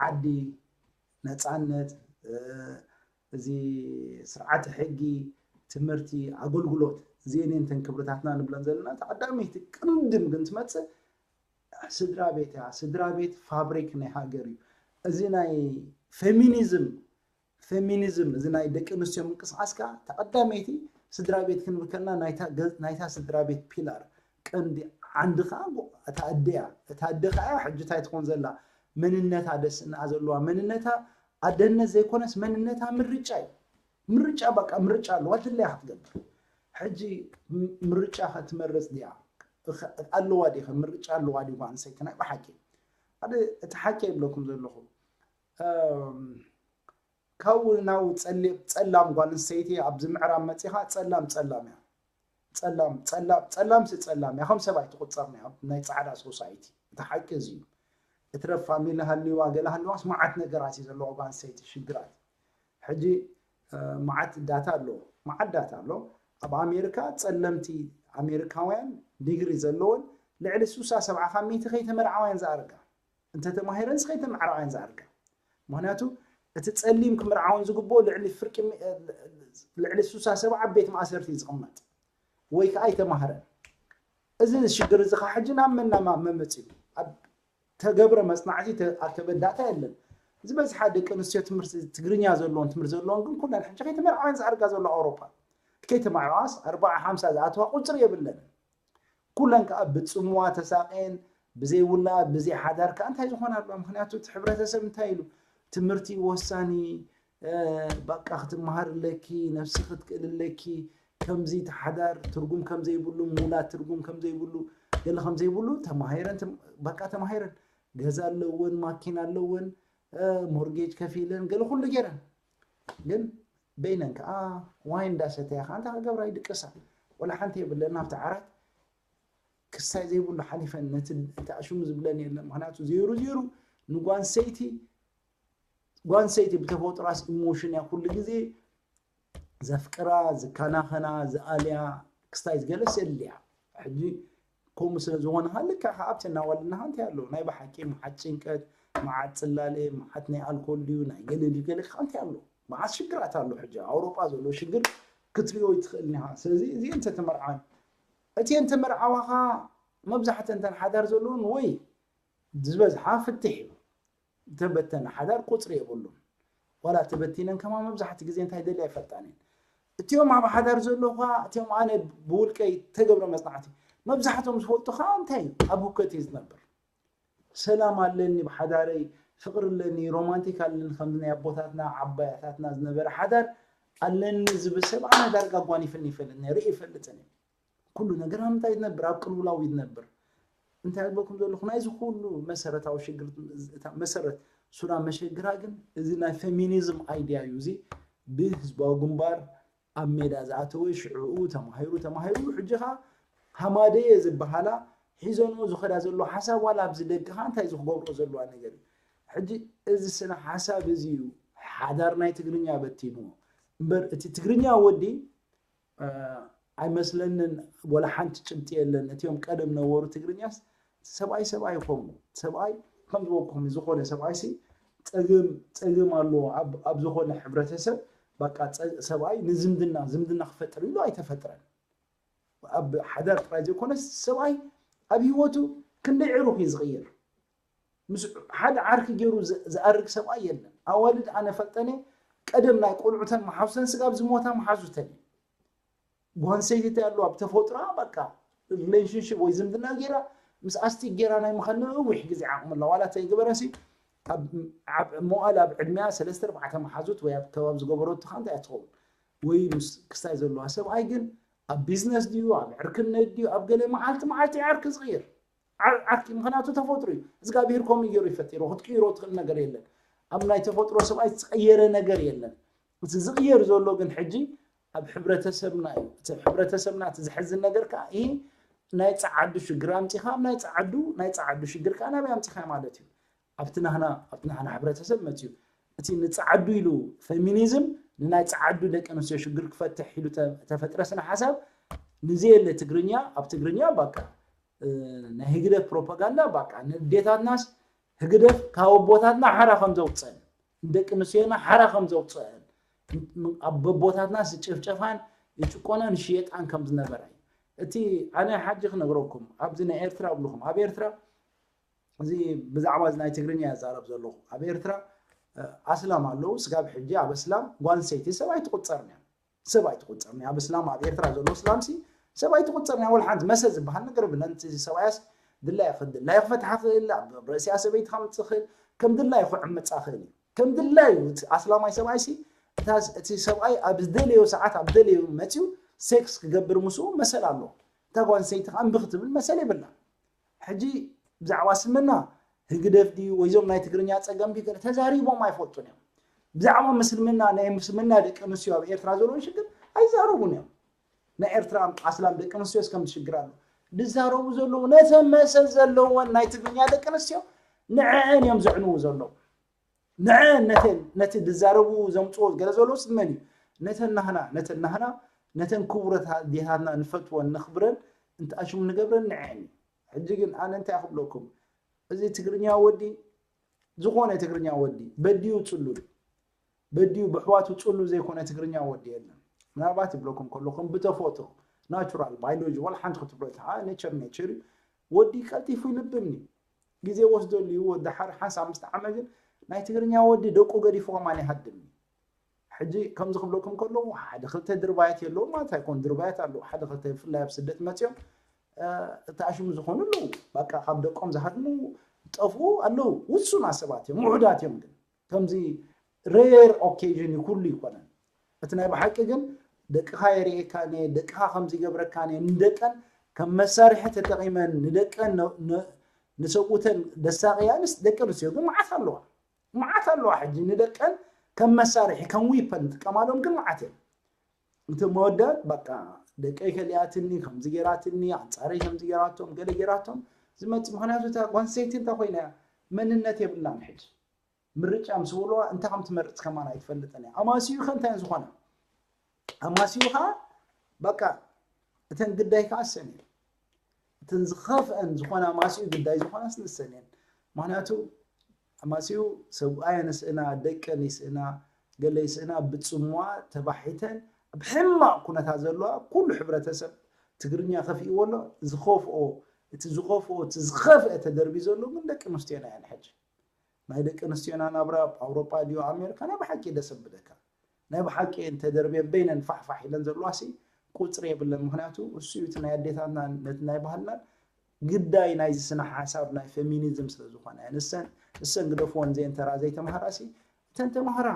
ዓዲ፣ ነፃነት፣ እዚ ስርዓተ ሕጊ፣ ትምህርቲ፣ ኣገልግሎት፣ እዚአን እየን እተን ክብርታትና ንብለን ዘለና። ተቐዳመይቲ ቅድም ግን ትመፅእ ስድራ ቤት እያ። ስድራ ቤት ፋብሪክ ናይ ሃገር እዩ። እዚ ናይ ፌሚኒዝም ፌሚኒዝም እዚ ናይ ደቂ ኣንስትዮ ምንቅስቃስ ከዓ ተቐዳመይቲ ስድራ ቤት ክንብል ከለና ናይታ ገ- ናይታ ስድራ ቤት ፒላር ቀንዲ ዓንዲ ከዓ እታ ኣደ እያ። እታ ኣደ ከዓ ሕጂ እንታይ ትኾን ዘላ መንነታ ደስና ዘለዋ መንነታ ኣደነት ዘይኮነስ መንነታ ምርጫ እዩ። ምርጫ በቃ ምርጫ ኣለዋ ትለያ ክትገብር ሕጂ ም- ምርጫ ከትመርፅ ድያ እኸ- ኣለዋ ዲ ምርጫ ኣለዋ ዲ ጓል ኣንስተይቲ ናይ ብሓቂ ሓደ እቲ ሓቂ የብለኩም ዘለኹ ካብኡ ናብኡ ፀሊም ፀላም ጓል ኣንስተይቲ ኣብዚ ምዕራብ መፂኻ ፀላም ፀላም እያ። ፀላም ፀላም ፀላም ሲ ፀላም እያ። ከም ሰብ ኣይትቁፀርን እያ ኣብ ናይ ፃዕዳ ሶሳይቲ። እቲ ሓቂ እዚ እዩ። እትረፍ ፋሚሊ ሃልዋ ገለ ሃልዋስ መዓት ነገራት እዩ ዘለዎ ጓል ኣንስተይቲ ሽግራት። ሕጂ መዓት ዳታ ኣሎ መዓት ዳታ ኣሎ። ኣብ ኣሜሪካ ፀለምቲ ኣሜሪካውያን ዲግሪ ዘለዎን ልዕሊ ሱሳ ሰብዓ ካብ ሚእቲ ከይተመርዓዋያን ዝኣርጋ እንተተማሂረን ስኸይተመዓረቓ እየን ዝኣርጋ። ምክንያቱ እቲ ፀሊም ክምርዓውን ዝግብኦ ልዕሊ ፍርቂ ልዕሊ ሱሳ ሰብ ኣብ ቤት ማእሰርቲ ዝቕመጥ ወይ ከዓ ኣይተማህረን። እዚ ሽግር እዚ ከዓ ሕጂ ናብ መን ናብ መመፅኡ ኣብ ተገብረ መፅናዕቲ ኣከበዳታ የለን። ዝበዝሓ ደቂ ኣንስትዮ ትምህርቲ ትግርኛ ዘለዎን ትምህርቲ ዘለዎን ግን ኩለን ሕጂ ከይተመርዓወን ዝኣርጋ ዘሎ ኣውሮፓ ከይተማዕረዋስ ኣርባዓ ሓምሳ ዝኣተዋ ቁፅሪ የብለንን። ኩለን ከዓ ብፅምዋ ተሳቀየን ብዘይ ውላ ብዘይ ሓዳር ከዓ እንታይ ዝኾና ኣለዋ ምክንያቱ እቲ ሕብረተሰብ እንታይ ኢሉ ትምህርቲ ወሳኒ በቃ ክትመሃር ኣለኪ ነብሲ ክትክእል ኣለኪ ከምዚ ተሓዳር ትርጉም ከምዘይብሉ ምውላድ ትርጉም ከምዘይብሉ ገለ ከምዘይብሉ ተማሂረን በቃ ተማሂረን ገዛ ኣለወን ማኪና ኣለወን ሞርጌጅ ከፊለን ገለ ኩሉ ገይረን ግን በይነን ከዓ ዋይ እንዳሰተያ ከዓ እንታይ ክገብራ ይድቅሳ ወላ ሓንቲ የብለን ናብቲ ዓራት ክስታይ ዘይብሉ ሓሊፈን ነቲ ኣሽሙ ዝብለን የለን ምክንያቱ ዜሩ ዜሩ ንጓንሰይቲ ጓንሰይቲ ብተፈጥሮስ ኢሞሽን እያ ኩሉ ግዜ ዘፍቅራ ዝከናኸና ዝኣልያ ክስታይ ዝገለስ የልያ ሕጂ ከምኡ ስለ ዝኾነ ከዓ ልክዕ ከዓ ኣብቲ እናዋልድናኻ እንታይ ኣለዎ ናይ ብሓቂ መዓት ጭንቀት መዓት ፅላለ መዓት ናይ ኣልኮል ድዩ ናይ ገለ ድዩ ገለ ከዓ እንታይ ኣለዎ መዓት ሽግራት ኣሎ ሕጂ ኣውሮጳ ዘሎ ሽግር ክትሪኦ ይትኽእል ኒኻ ስለዚ እዚ እንተተመርዓን እቲ እንተመርዓዋኻ መብዛሕተን እንተን ሓዳር ዘለውን ወይ ዝበዝሓ ፍትሕ እዩ ተበተነ ሓዳር ቁፅሪ የብሉን ዋላ ተበቲነን ከማ መብዛሕቲ ግዜ እንታይ ደልያ ይፈልጣን እየን እቲኦም ኣብ ሓዳር ዘለኹ እቲኦም ኣነ ብውልቀይ ተገብረ መፅናዕቲ መብዛሕቶም ዝፈልጡ ከዓ እንታይ ኣብ ህውከት እዩ ዝነብር ሰላም ኣለኒ ብሓዳረይ ፍቅሪ ኣለኒ ሮማንቲክ ኣለኒ ከምዚ ናይ ኣቦታትና ዓባያታትና ዝነበረ ሓዳር ኣለኒ ዝብል ሰብ ኣነ ዳርጋ ኣጓኒፍኒ ይፈልጥ ርኢ ይፈልጥን እዩ ኩሉ ነገር ኣብ ምንታይ ትነብር ኣብ ቅልውላው ትነብር እንታይ ዝበልኩም ዘለኹ ናይዚ ኩሉ መሰረታዊ ሽግር መሰረት ሱዳን መሸግራ ግን እዚ ናይ ፌሚኒዝም ኣይድያ እዩ እዚ ብህዝባዊ ግንባር ኣብ ሜዳ ዝኣተወ ሽዕኡ ተማሂሩ ተማሂሩ ሕጂ ኸዓ ሃማደየ ዝበሃላ ሒዘንኦ ዝኸዳ ዘሎ ሓሳብ ዋላ ኣብዚ ደቂ ኸዓ እንታይ ዝክገብሮ ዘለዋ ነገር እዩ ሕጂ እዚ ስነ ሓሳብ እዚ እዩ ሓዳር ናይ ትግርኛ በቲንዎ እምበር እቲ ትግርኛ ወዲ ኣይመስለንን ወላ ሓንቲ ጭብጢ የለን እቲኦም ቀደም ነበሩ ትግርኛስ ሰብኣይ ሰብኣይ ይኾኑ ሰብኣይ ከም ዝበልኩም ዝኾነ ሰብኣይ ሲ ጸገም ጸገም ኣለዎ ኣብ ኣብ ዝኾነ ሕብረተሰብ። በቃ ጸ- ሰብኣይ ንዝምድና ዝምድና ክፈጥር ኢሉ ኣይተፈጥረን። ኣብ ሓዳር ጥራይ ዘይኮነስ ሰብኣይ ኣብ ህይወቱ ክንደይ ዕሩኽ እዩ ዝቕየር። ምስ ሓደ ዓርኪ ገይሩ ዝ- ዝኣርግ ሰብኣይ የለን። ኣዋልድ ኣነ ፈልጠን እየ፣ ቀደም ናይ ቆልዑተን መሓዙተን ስጋብ ዝሞታ መሓዙተን እዩ። ጓል ኣንስተይቲ እንታይ ኣለዋ ኣብ ተፈጥሮኣ በቃ ሪሌሽንሽፕ ወይ ዝምድና ገይራ ምስ ኣስቲ ገይራ ናይ ምዃን ነዊሕ ግዜ ዓቕሚ ኣለዋ። ዋላ እንታይ ገበረሲ ኣብ ኣብ መዋል ኣብ ዕድሚኣ ሰለስተ ኣርባዕተ መሓዙት ወይ ኣብ ከባቢ ዝገበረቱ ከ እንታይ እያ ትኸውን? ወይ ምስ ክስታይ ዘለዋ ሰብኣይ ግን ኣብ ቢዝነስ ድዩ ኣብ ዕርክነት ድዩ ኣብ ገለ መዓልቲ መዓልቲ ዓርኪ ዝቕይር ዓር- ዓርኪ ምኽንያቱ ተፈጥሮ እዩ። እግዚኣብሄር ከምኡ ገይሩ ይፈጢሮ ክትቅይሮ ትኽእል ነገር የለን። ኣብ ናይ ተፈጥሮ ሰብኣይ ዝቐየረ ነገር የለን። እቲ ዝቕየር ዘሎ ግን ሕጂ ኣብ ሕብረተሰብና እዩ። እቲ ሕብረተሰብና እቲ ዘሕዝን ነገር ከዓ ይሄ ናይ ጸዓዱ ሽግር ኣምጺኻ ኣብ ናይ ጸዓዱ ናይ ጸዓዱ ሽግር ከዓ ናበይ ኣምጺኻ ማለት እዩ። ኣብቲ ናህና ኣብቲ ናህና ሕብረተሰብ መፅዩ እቲ ንፀዓዱ ኢሉ ፌሚኒዝም ንናይ ፀዓዱ ደቂ ኣንስትዮ ሽግር ክፈትሕ ኢሉ ተ- ተፈጥረ ስነ ሓሳብ ንዘየለ ትግርኛ ኣብ ትግርኛ በቃ እ፣ ናይ ህግደፍ ፕሮፓጋንዳ በቃ ንዴታትናስ ህግደፍ ካብ ኣቦታትና ሓራ ከም ዘውፅአን ንደቂ ኣንስትዮና ሓራ ከም ዘውፅአን ኣብ ኣቦታትና ዝጭፍጨፋን ይጭቆናን ይሽየጣን ከም ዝነበራ እዩ። እቲ ኣነ ሓጂ ክነግረኩም ኣብዚ ናይ ኤርትራ ኣብልኹም ኣብ ኤርትራ እዚ ብዛዕባ እዚ ናይ ትግርኛ እየ ዛረብ ዘለኹ። ኣብ ኤርትራ ኣስላም ኣለዉ። ስጋብ ሕጂ ኣብ ኣስላም ጓል ኣንስተይቲ ሰብ ኣይትቑጸርን እያ። ሰብ ኣይትቑጸርን እያ። ኣብ ኣስላም ኣብ ኤርትራ ዘሎ ኣስላምሲ ሰብ ኣይትቑጸርን እያ። ወላ ሓንቲ መሰ ዝበሃል ነገር የብለን። እቲ ሰብኣያስ ድላያ ከም ድላዩ ክፈትሓ ክእል፣ ኣብ ርእሲኣ ሰበይቲ ከምጽእ ክእል፣ ከም ድላዩ ክዕምጻ ክእል እዩ። ከም ድላዩ እቲ ኣስላማይ ሰብኣይሲ እታ እቲ ሰብኣይ ኣብ ዝደለዮ ሰዓት ኣብ ደለዮ መጽዩ ሴክስ ክገብር ምስኡ መሰል ኣለዎ። እታ ጓል ኣንስተይቲ ከዓ እምቢ ክትብል መሰል የብላን። ሕጂ ብዛዕባ እስልምና ህግደፍ ድዩ ወይዞም ናይ ትግርኛ ፀገም ድዩ ገለ ተዛሪቦም ኣይፈልጡን እዮም። ብዛዕባ ምስልምና ናይ ምስልምና ደቂ ኣንስትዮ ኣብ ኤርትራ ዘለውን ሽግር ኣይዛረቡን እዮም። ናይ ኤርትራ ኣስላም ደቂ ኣንስትዮስ ከም ሽግር ኣሎ ዝዛረቡ ዘለዉ ነተን መሰል ዘለወን ናይ ትግርኛ ደቂ ኣንስትዮ ንዕአን እዮም ዘዕንዉ ዘለዉ። ንዐ ነተን ነቲ ዝዛረቡ ዘምፅዎ ገለ ዘሎ ስመን እዩ። ነተን ናህና ነተን ናህና ነተን ክቡረት ኣዴታትና ንፈትወን ነኽብረን እንተኣሽሙ ንገብረን ንዐን እዩ። ሕጂ ግን ኣነ እንታይ ክብለኩም፣ እዚ ትግርኛ ወዲ ዝኾነ ትግርኛ ወዲ በድዩ ፅሉል በድዩ ብሕዋቱ ፅሉል ዘይኮነ ትግርኛ ወዲ የለን። ምናልባት ይብለኩም ከለኹም ብተፈጥሮ ናቹራል ባዮሎጂ ዋላ ሓንቲ ክትብሎ ኔቸር ኔቸር እዩ። ወዲ ቀልጢፉ ይልብም እዩ። ግዜ ወስደሉ እዩ። ወዲ ሓር ሓንሳ ኣምስተ ዓመት ግን ናይ ትግርኛ ወዲ ደቁ ገዲፉ ከማን ይሃድም እዩ። ሕጂ ከምዚ ክብለኩም ከለኹ ሓደ ክልተ ድርባያት የለዉ ማለት ኣይኮን። ድርባያት ኣለዉ ሓደ ክልተ ብፍላይ ኣብ ስደት መፅኦም ተኣሽሙ ዝኾኑ ኣለዉ። በቃ ካብ ደቆም ዝሃድሙ ጠፍኡ ኣለዉ። ውሱናት ሰባት እዮም፣ ውሑዳት እዮም። ግን ከምዚ ሬር ኦኬዥን እዩ፣ ኩሉ ይኮነን። እቲ ናይ ብሓቂ ግን ደቅኻ የርእየካን እየ፣ ደቅኻ ከምዚ ይገብረካን እየ፣ ንደቀን ከም መሳርሒ ተጠቒመን ንደቀን ንሰብኡተን ደሳቕያ ምስ ደቂ ኣንስትዮ ግን መዓት ኣለዋ። መዓት ኣለዋ ሕጂ ንደቀን ከም መሳርሒ ከም ዊፐን ዝጥቀማሎም ግን መዓት እዮም። እቲ መወዳት በቃ ደቀይ ከሊኣትኒ ከምዚ ገይራትኒ ኣንፃረይ ከምዚ ገይራቶም ገለ ገይራቶም ዝመፅእ ምክንያቱ እታ ጓንሰይቲ እንታይ ኮይና እያ መንነት የብላን ሕጂ ምርጫ ምስ በልዋ እንታይ ከም ትመርፅ ከማን ኣይትፈልጥን እያ ኣማስዩ ከ እንታይ ዝኾነ ኣማስዩ ከዓ በቃ እተን ግዳይ ከዓ ሰን እየን እተን ዝኸፍአን ዝኾነ ኣማስዩ ግዳይ ዝኾነ ስንሰን እየን ምክንያቱ ኣማስዩ ሰብኣየን ስእና ደቀን ይስእና ገለ ይስእና ብፅምዋ ተባሒተን ኣብ ሕማቕ ኩነታት ዘለዋ ኩሉ ሕብረተሰብ ትግርኛ ከፊእዎ ኣሎ ዝኸፍኦ እቲ ዝኸፍኦ እቲ ዝኸፍአ ተደርቢ ዘሎ ግን ደቂ ኣንስትዮና እየን ሕጂ ናይ ደቂ ኣንስትዮና ናብራ ኣብ ኣውሮጳ ድዩ ኣሜሪካ ናይ ብሓቂ ደስ ብለካ ናይ ብሓቂ እየን ተደርብየን በይነን ፋሕፋሕ ኢለን ዘለዋ ሲ ቁፅሪ የብለን ምክንያቱ እሱ እዩ እቲ ናይ ኣዴታትና ነቲ ናይ ባህልናን ግዳይ ናይዚ ስነ ሓሳብ ናይ ፌሚኒዝም ስለ ዝኾነ ንሰን እሰን ግደፍወን ዘየን ተራ ዘይተምሃራ ሲ እተን ተምሃራ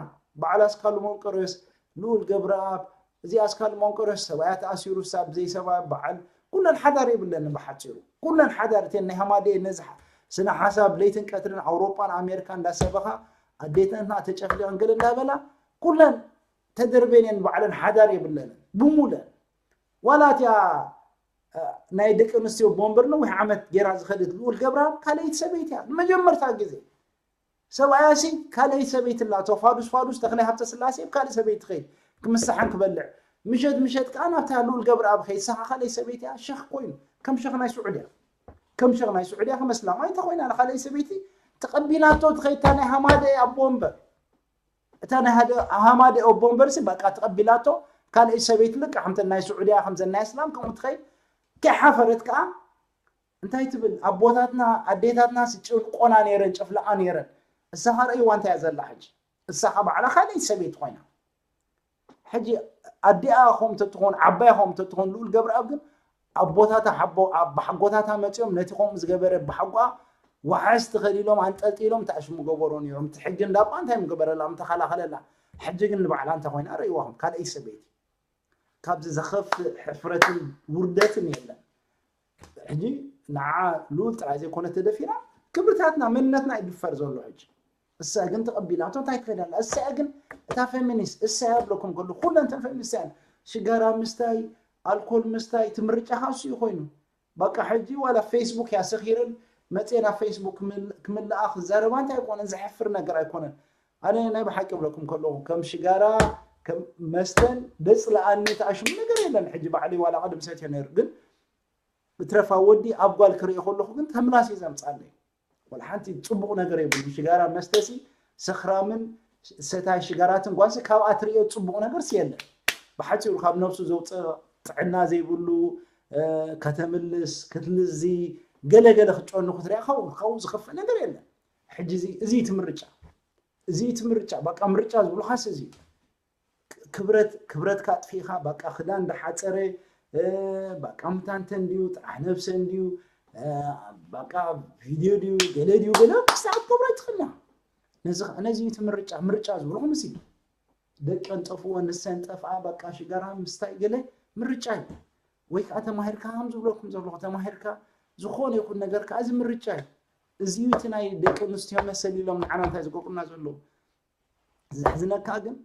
በዓል ኣስካሉ መንቀርዮስ ልኡል ገብረኣብ እዚ ኣስካሉ መንቀርዮስ ሰብኣያ ተኣሲሩ ሳብ ዘይሰባ በዓል ኩለን ሓዳር የብለንን ብሓፂሩ ኩለን ሓዳር እተን ናይ ሃማደኤ ነዚ ስነ ሓሳብ ለይትን ቀትርን ኣውሮጳን ኣሜሪካን እንዳሰበኻ ኣዴታትና ተጨፍሊቐን ገለ እንዳበላ ኩለን ተደርቤን እየን ባዕለን ሓዳር የብለንን ብሙለን ዋላ እቲኣ ናይ ደቂ ኣንስትዮ ቦምበር ነዊሕ ዓመት ገይራ ዝኸደት ልኡል ገብረኣብ ካልኣይቲ ሰበይቲ እያ ንመጀመርታ ግዜ ሰብኣያሲ ካልኣይቲ ሰበይቲ ኣላቶ ፋዱስ ፋዱስ ተኽለ ሃብተ ስላሴ ካልእ ሰበይቲ ኸይድ ክምሳሓን ክበልዕ ምሸት ምሸት ከዓ ናብታ ልኡል ገብረኣብ ኸይድ ሳኻ ካልኣይቲ ሰበይቲ እያ ሸኽ ኮይኑ ከም ሸኽ ናይ ስዑድያ ከም ሸኽ ናይ ስዑድያ ከም ኣስላማይ እንታይ ኮይና ካልኣይቲ ሰበይቲ ተቐቢላቶ ትኸይድ እታ ናይ ሃማደ ኣቦ እምበር። እታ ናይ ሃደ- ሃማደ ኣቦ እምበርሲ በቃ ተቐቢላቶ። ካልኣይ ሰበይቲ ልክዕ ከምተን ናይ ስዑድያ ከምዘን ናይ እስላም ከምኡ ትኸይድ። ከይሓፈረት ከዓ እንታይ ትብል? ኣቦታትና ኣዴታትና ስጭንቆና ነይረን ጨፍለቓ ነይረን። እሳ ኸ ርእይዋ እንታይ እያ ዘላ ሕጂ? እሳ ኸ ባዕላ ካልኣይ ሰበይቲ ኮይና ሕጂ ኣዲኣ ኸም ተትኾን ዓባይ ኸም ተትኾን ልኡል ገብረኣብ ግን ኣቦታታ ሓቦ ኣባሓጎታታ መፂኦም ነቲ ከምኡ ዝገበረ ኣባሓጎኣ ዋሕስ ተኸሊሎም ኣንጠልጢሎም ተኣሽሙ ገበሮ ነይሮም። እቲ ሕጊ እንዳባ እንታይ ምገበረላ ምተኸላኸለላ። ሕጂ ግን ንባዕላ እንታይ ኮይና ርእይዋ ከም ካልኣይ ሰበይቲ። ካብዚ ዘኸፍእ ሕፍረትን ውርደትን የለን። ሕጂ ንዓ ልኡል ጥራይ ዘይኮነ ተደፊራ ክብርታትና መንነትና ይድፈር ዘሎ ሕጂ። እሳ ግን ተቐቢላቶ እንታይ ትኸይድ ኣላ? እሳ ግን እታ ፌሚኒስት እሳ እያ ብለኩም ከሎ ኩለን ተን ፌሚኒስት እያን ሽጋራ ምስታይ ኣልኮል ምስታይ እቲ ምርጫ ካሱ እዩ ኮይኑ። በቃ ሕጂ ዋላ ፌስቡክ እያ ሰኺረን መፅኤ ናብ ፌስቡክ ክምል- ክምልኣ ክዛረባ እንታይ ኣይኮነን ዘሕፍር ነገር ኣይኮነን። ኣነ ናይ ብሓቂ ብለኩም ከለኹ ከም ሽጋራ ከም መስተን ደፅለኣኒ ተኣሽሙ ነገር የለን። ሕጂ ባዕሊ ዋላ ቅድም ሰትዮ ነይሩ ግን ብትረፋ ወዲ ኣብ ጓል ክርኢ ከለኹ ግን ተምላሲ ዘምፃለይ ወላ ሓንቲ ፅቡቕ ነገር የብሉ። ሽጋራ መስተሲ ሰኽራምን ሰታይ ሽጋራትን ጓልሲ ካብኣ ትርእዮ ፅቡቕ ነገርሲ የለን። ብሓፂሩ ካብ ነብሱ ዘውፅእ ጥዕና ዘይብሉ እ፣ ከተምልስ ክትልዚ ገለገለ ክትጨኑ ክትሪኣ ካብኡ ካብኡ ዝኸፍእ ነገር የለን። ሕጂ እዚ እዚ እቲ ምርጫ እዚ እቲ ምርጫ በቃ ምርጫ ዝብሉኻስ እዚ ክብረት ክብረትካ ኣጥፊእኻ በቃ ክዳን እንዳሓፀረ እ፣ በቃ ምታንተ እንድዩ ጥራሕ ነብሰ እንድዩ እ፣ በቃ ቪድዮ ድዩ ገለ ድዩ ገለ ክሳብ ትገብሮ ኣይትኽእልና። ነዚ ከዓ ነዚ እቲ ምርጫ ምርጫ ዝብልኹም እዚ ደቀን ጠፍዎ ንሰን ጠፍኣ በቃ ሽጋራ ምስታይ ገለ ምርጫ እዩ። ወይ ከዓ ተማሂርካ ከም ዝብለኩም ዘለኹ ተማሂርካ ዝኾነ ይኹን ነገር ከዓ እዚ ምርጫ እዩ። እዚ እዩ እቲ ናይ ደቂ ኣንስትዮ መሰል ኢሎም ንዓና እንታይ ዝገብሩና ዘለዉ። ዘሕዝነካ ግን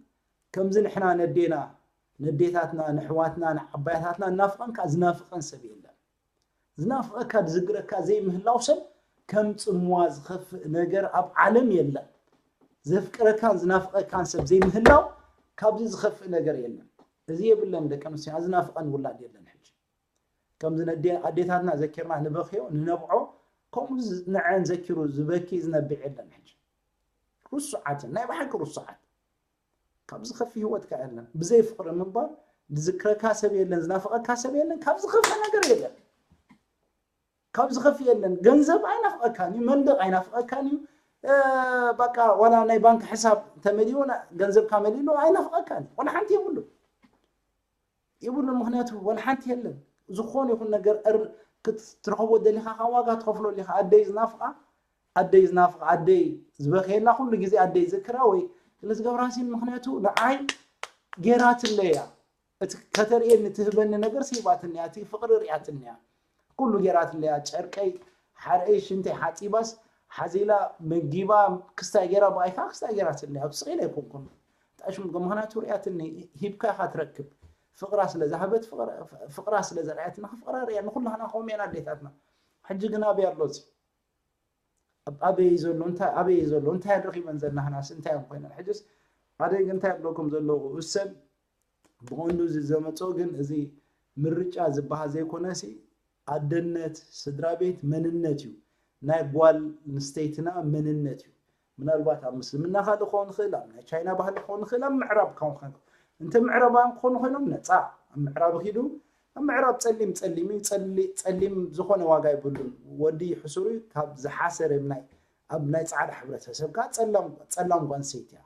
ከምዚ ንሕና ነዴና ነዴታትና ንሕዋትና ንዓባያታትና እናፍቐን ከዓ ዝናፍቐን ሰብ የለን። ዝናፍቐካ ዝዝግረካ ዘይምህላው ሰብ ከም ፅምዋ ዝኸፍእ ነገር ኣብ ዓለም የለን። ዘፍቅረካን ዝናፍቐካን ሰብ ዘይምህላው ካብዚ ዝኸፍእ ነገር የለን። እዚ የብለን ደቂ ኣንስትዮ ዝናፍቐን ውላድ የለን። ሕጂ ከምዚ ነዴ ኣዴታትና ዘኪርና ንበኽዮ ንነብዖ ከምኡ ዝ- ንዐን ዘኪሩ ዝበኪ ዝነብዕ የለን። ሕጂ ርሱዓትን ናይ ብሓቂ ርሱዓት ካብ ዝኸፍእ ህይወትካ የለን። ብዘይ ፍቕሪ ምንባር ዝዝክረካ ሰብ የለን፣ ዝናፍቐካ ሰብ የለን፣ ካብ ዝኸፍእ ነገር የለን። ካብ ዝኸፍእ የለን። ገንዘብ ኣይናፍቐካን እዩ፣ መንደቕ ኣይናፍቐካን እዩ። እ፣ በቃ ዋላ ናይ ባንክ ሕሳብ ተመሊኡ ና- ገንዘብካ መሊሉ ኣይናፍቐካን እዩ። ዋላ ሓንቲ የብሉ የብሉ። ምክንያቱ ዋላ ሓንቲ የለን። ዝኾነ ይኹን ነገር እር- ክትረኽቦ ደሊኻ ካብ ዋጋ ትኸፍሎ ሊኻ። ኣደይ ዝናፍቓ ኣደይ ዝናፍቕ ኣደይ ዝበኸየላ ኩሉ ግዜ ኣደይ ዝክራ ወይ ስለ ዝገብራሲ ምክንያቱ ንዓይ ጌራትለይ እያ። እቲ ከተርእየኒ ትህበኒ ነገር ስሂባትኒ እያ። እቲ ፍቕሪ ርእያትኒ እያ። ኩሉ ጌራትለይ እያ። ጨርቀይ ሓርአይ ሽንተይ ሓፂባስ ሓዚላ መጊባ ክስታይ ጌራ ብኣይካ ክስታይ ጌራትኒ እያ። ስቕ ኢለ ኣይኮንኩን ጣሽም ምክንያቱ ርእያትኒ ሂብካ ኢኻ ትረክብ። ፍቕራ ስለ ዝሃበት ፍቕራ- ፍቕራ ስለ ዘርኣያትና ፍቕራ ርእያ ንኩላህና ከምኡ እየን ኣዴታትና። ሕጂ ግን ኣበይ ኣሎ እዚ? ኣብ ኣበይ ዘሎ እንታይ ኣበይ ዘሎ እንታይ ረኺበን ዘለና ህናስ እንታይ እዮም ኮይነን? ሕጅስ ኣደይ ግን እንታይ ኣብለኩም ዘለኹ እሰን ብቐንዱ እዚ ዘመጾ ግን እዚ ምርጫ ዝበሃል ዘይኮነሲ ኣደነት ስድራ ቤት መንነት እዩ። ናይ ጓል ንስተይትና መንነት እዩ። ምናልባት ኣብ ምስልምና ካልእ ክኸውን ይኽእል ኣብ ናይ ቻይና ባህሊ ክኸውን ይኽእል ኣብ ምዕራብ ክኸውን ይኽእል እንተ ምዕራባውያን ክኾኑ ኮይኖም ነፃ ኣብ ምዕራብ ኪዱ ኣብ ምዕራብ ፀሊም ፀሊም እዩ ፀሊ- ፀሊም ዝኾነ ዋጋ የብሉን። ወዲ ሕሱር እዩ ካብ ዝሓሰረ ናይ ኣብ ናይ ፃዕዳ ሕብረተሰብ ከዓ ፀላም ጓንሰይቲ እያ።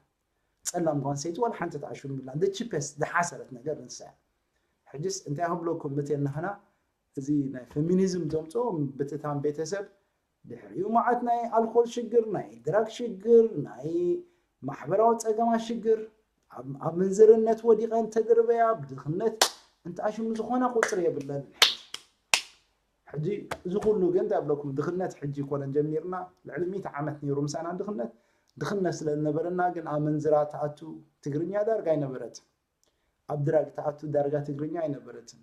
ፀላም ጓንሰይቲ ዋላ ሓንቲ ተኣሽሙ ብላ the cheapest ዝሓሰረት ነገር ንሳ እያ። ሕጅስ እንታይ ክብለኩም ምት የናህና እዚ ናይ ፌሚኒዝም ዘምፅኦ ብትታን ቤተሰብ ድሕሪኡ መዓት ናይ ኣልኮል ሽግር ናይ ድራግ ሽግር ናይ ማሕበራዊ ፀገማት ሽግር ኣብ ኣብ ምንዝርነት ወዲቐን ተድርበያ ብድኽነት እንተኣሽሙ ዝኾነ ቁፅሪ የብለን። ሕጂ እዚ ኩሉ ግን እንታይ ኣብለኩም ድኽነት ሕጂ ይኮነን ጀሚርና ልዕሊ ሚእቲ ዓመት ነይሩ ምሳና ድኽነት ድኽነት ስለ ዝነበረና ግን ኣመንዝራ ትኣቱ ትግርኛ ዳርጋ ኣይነበረትን። ኣብ ድራግ ትኣቱ ዳርጋ ትግርኛ ኣይነበረትን።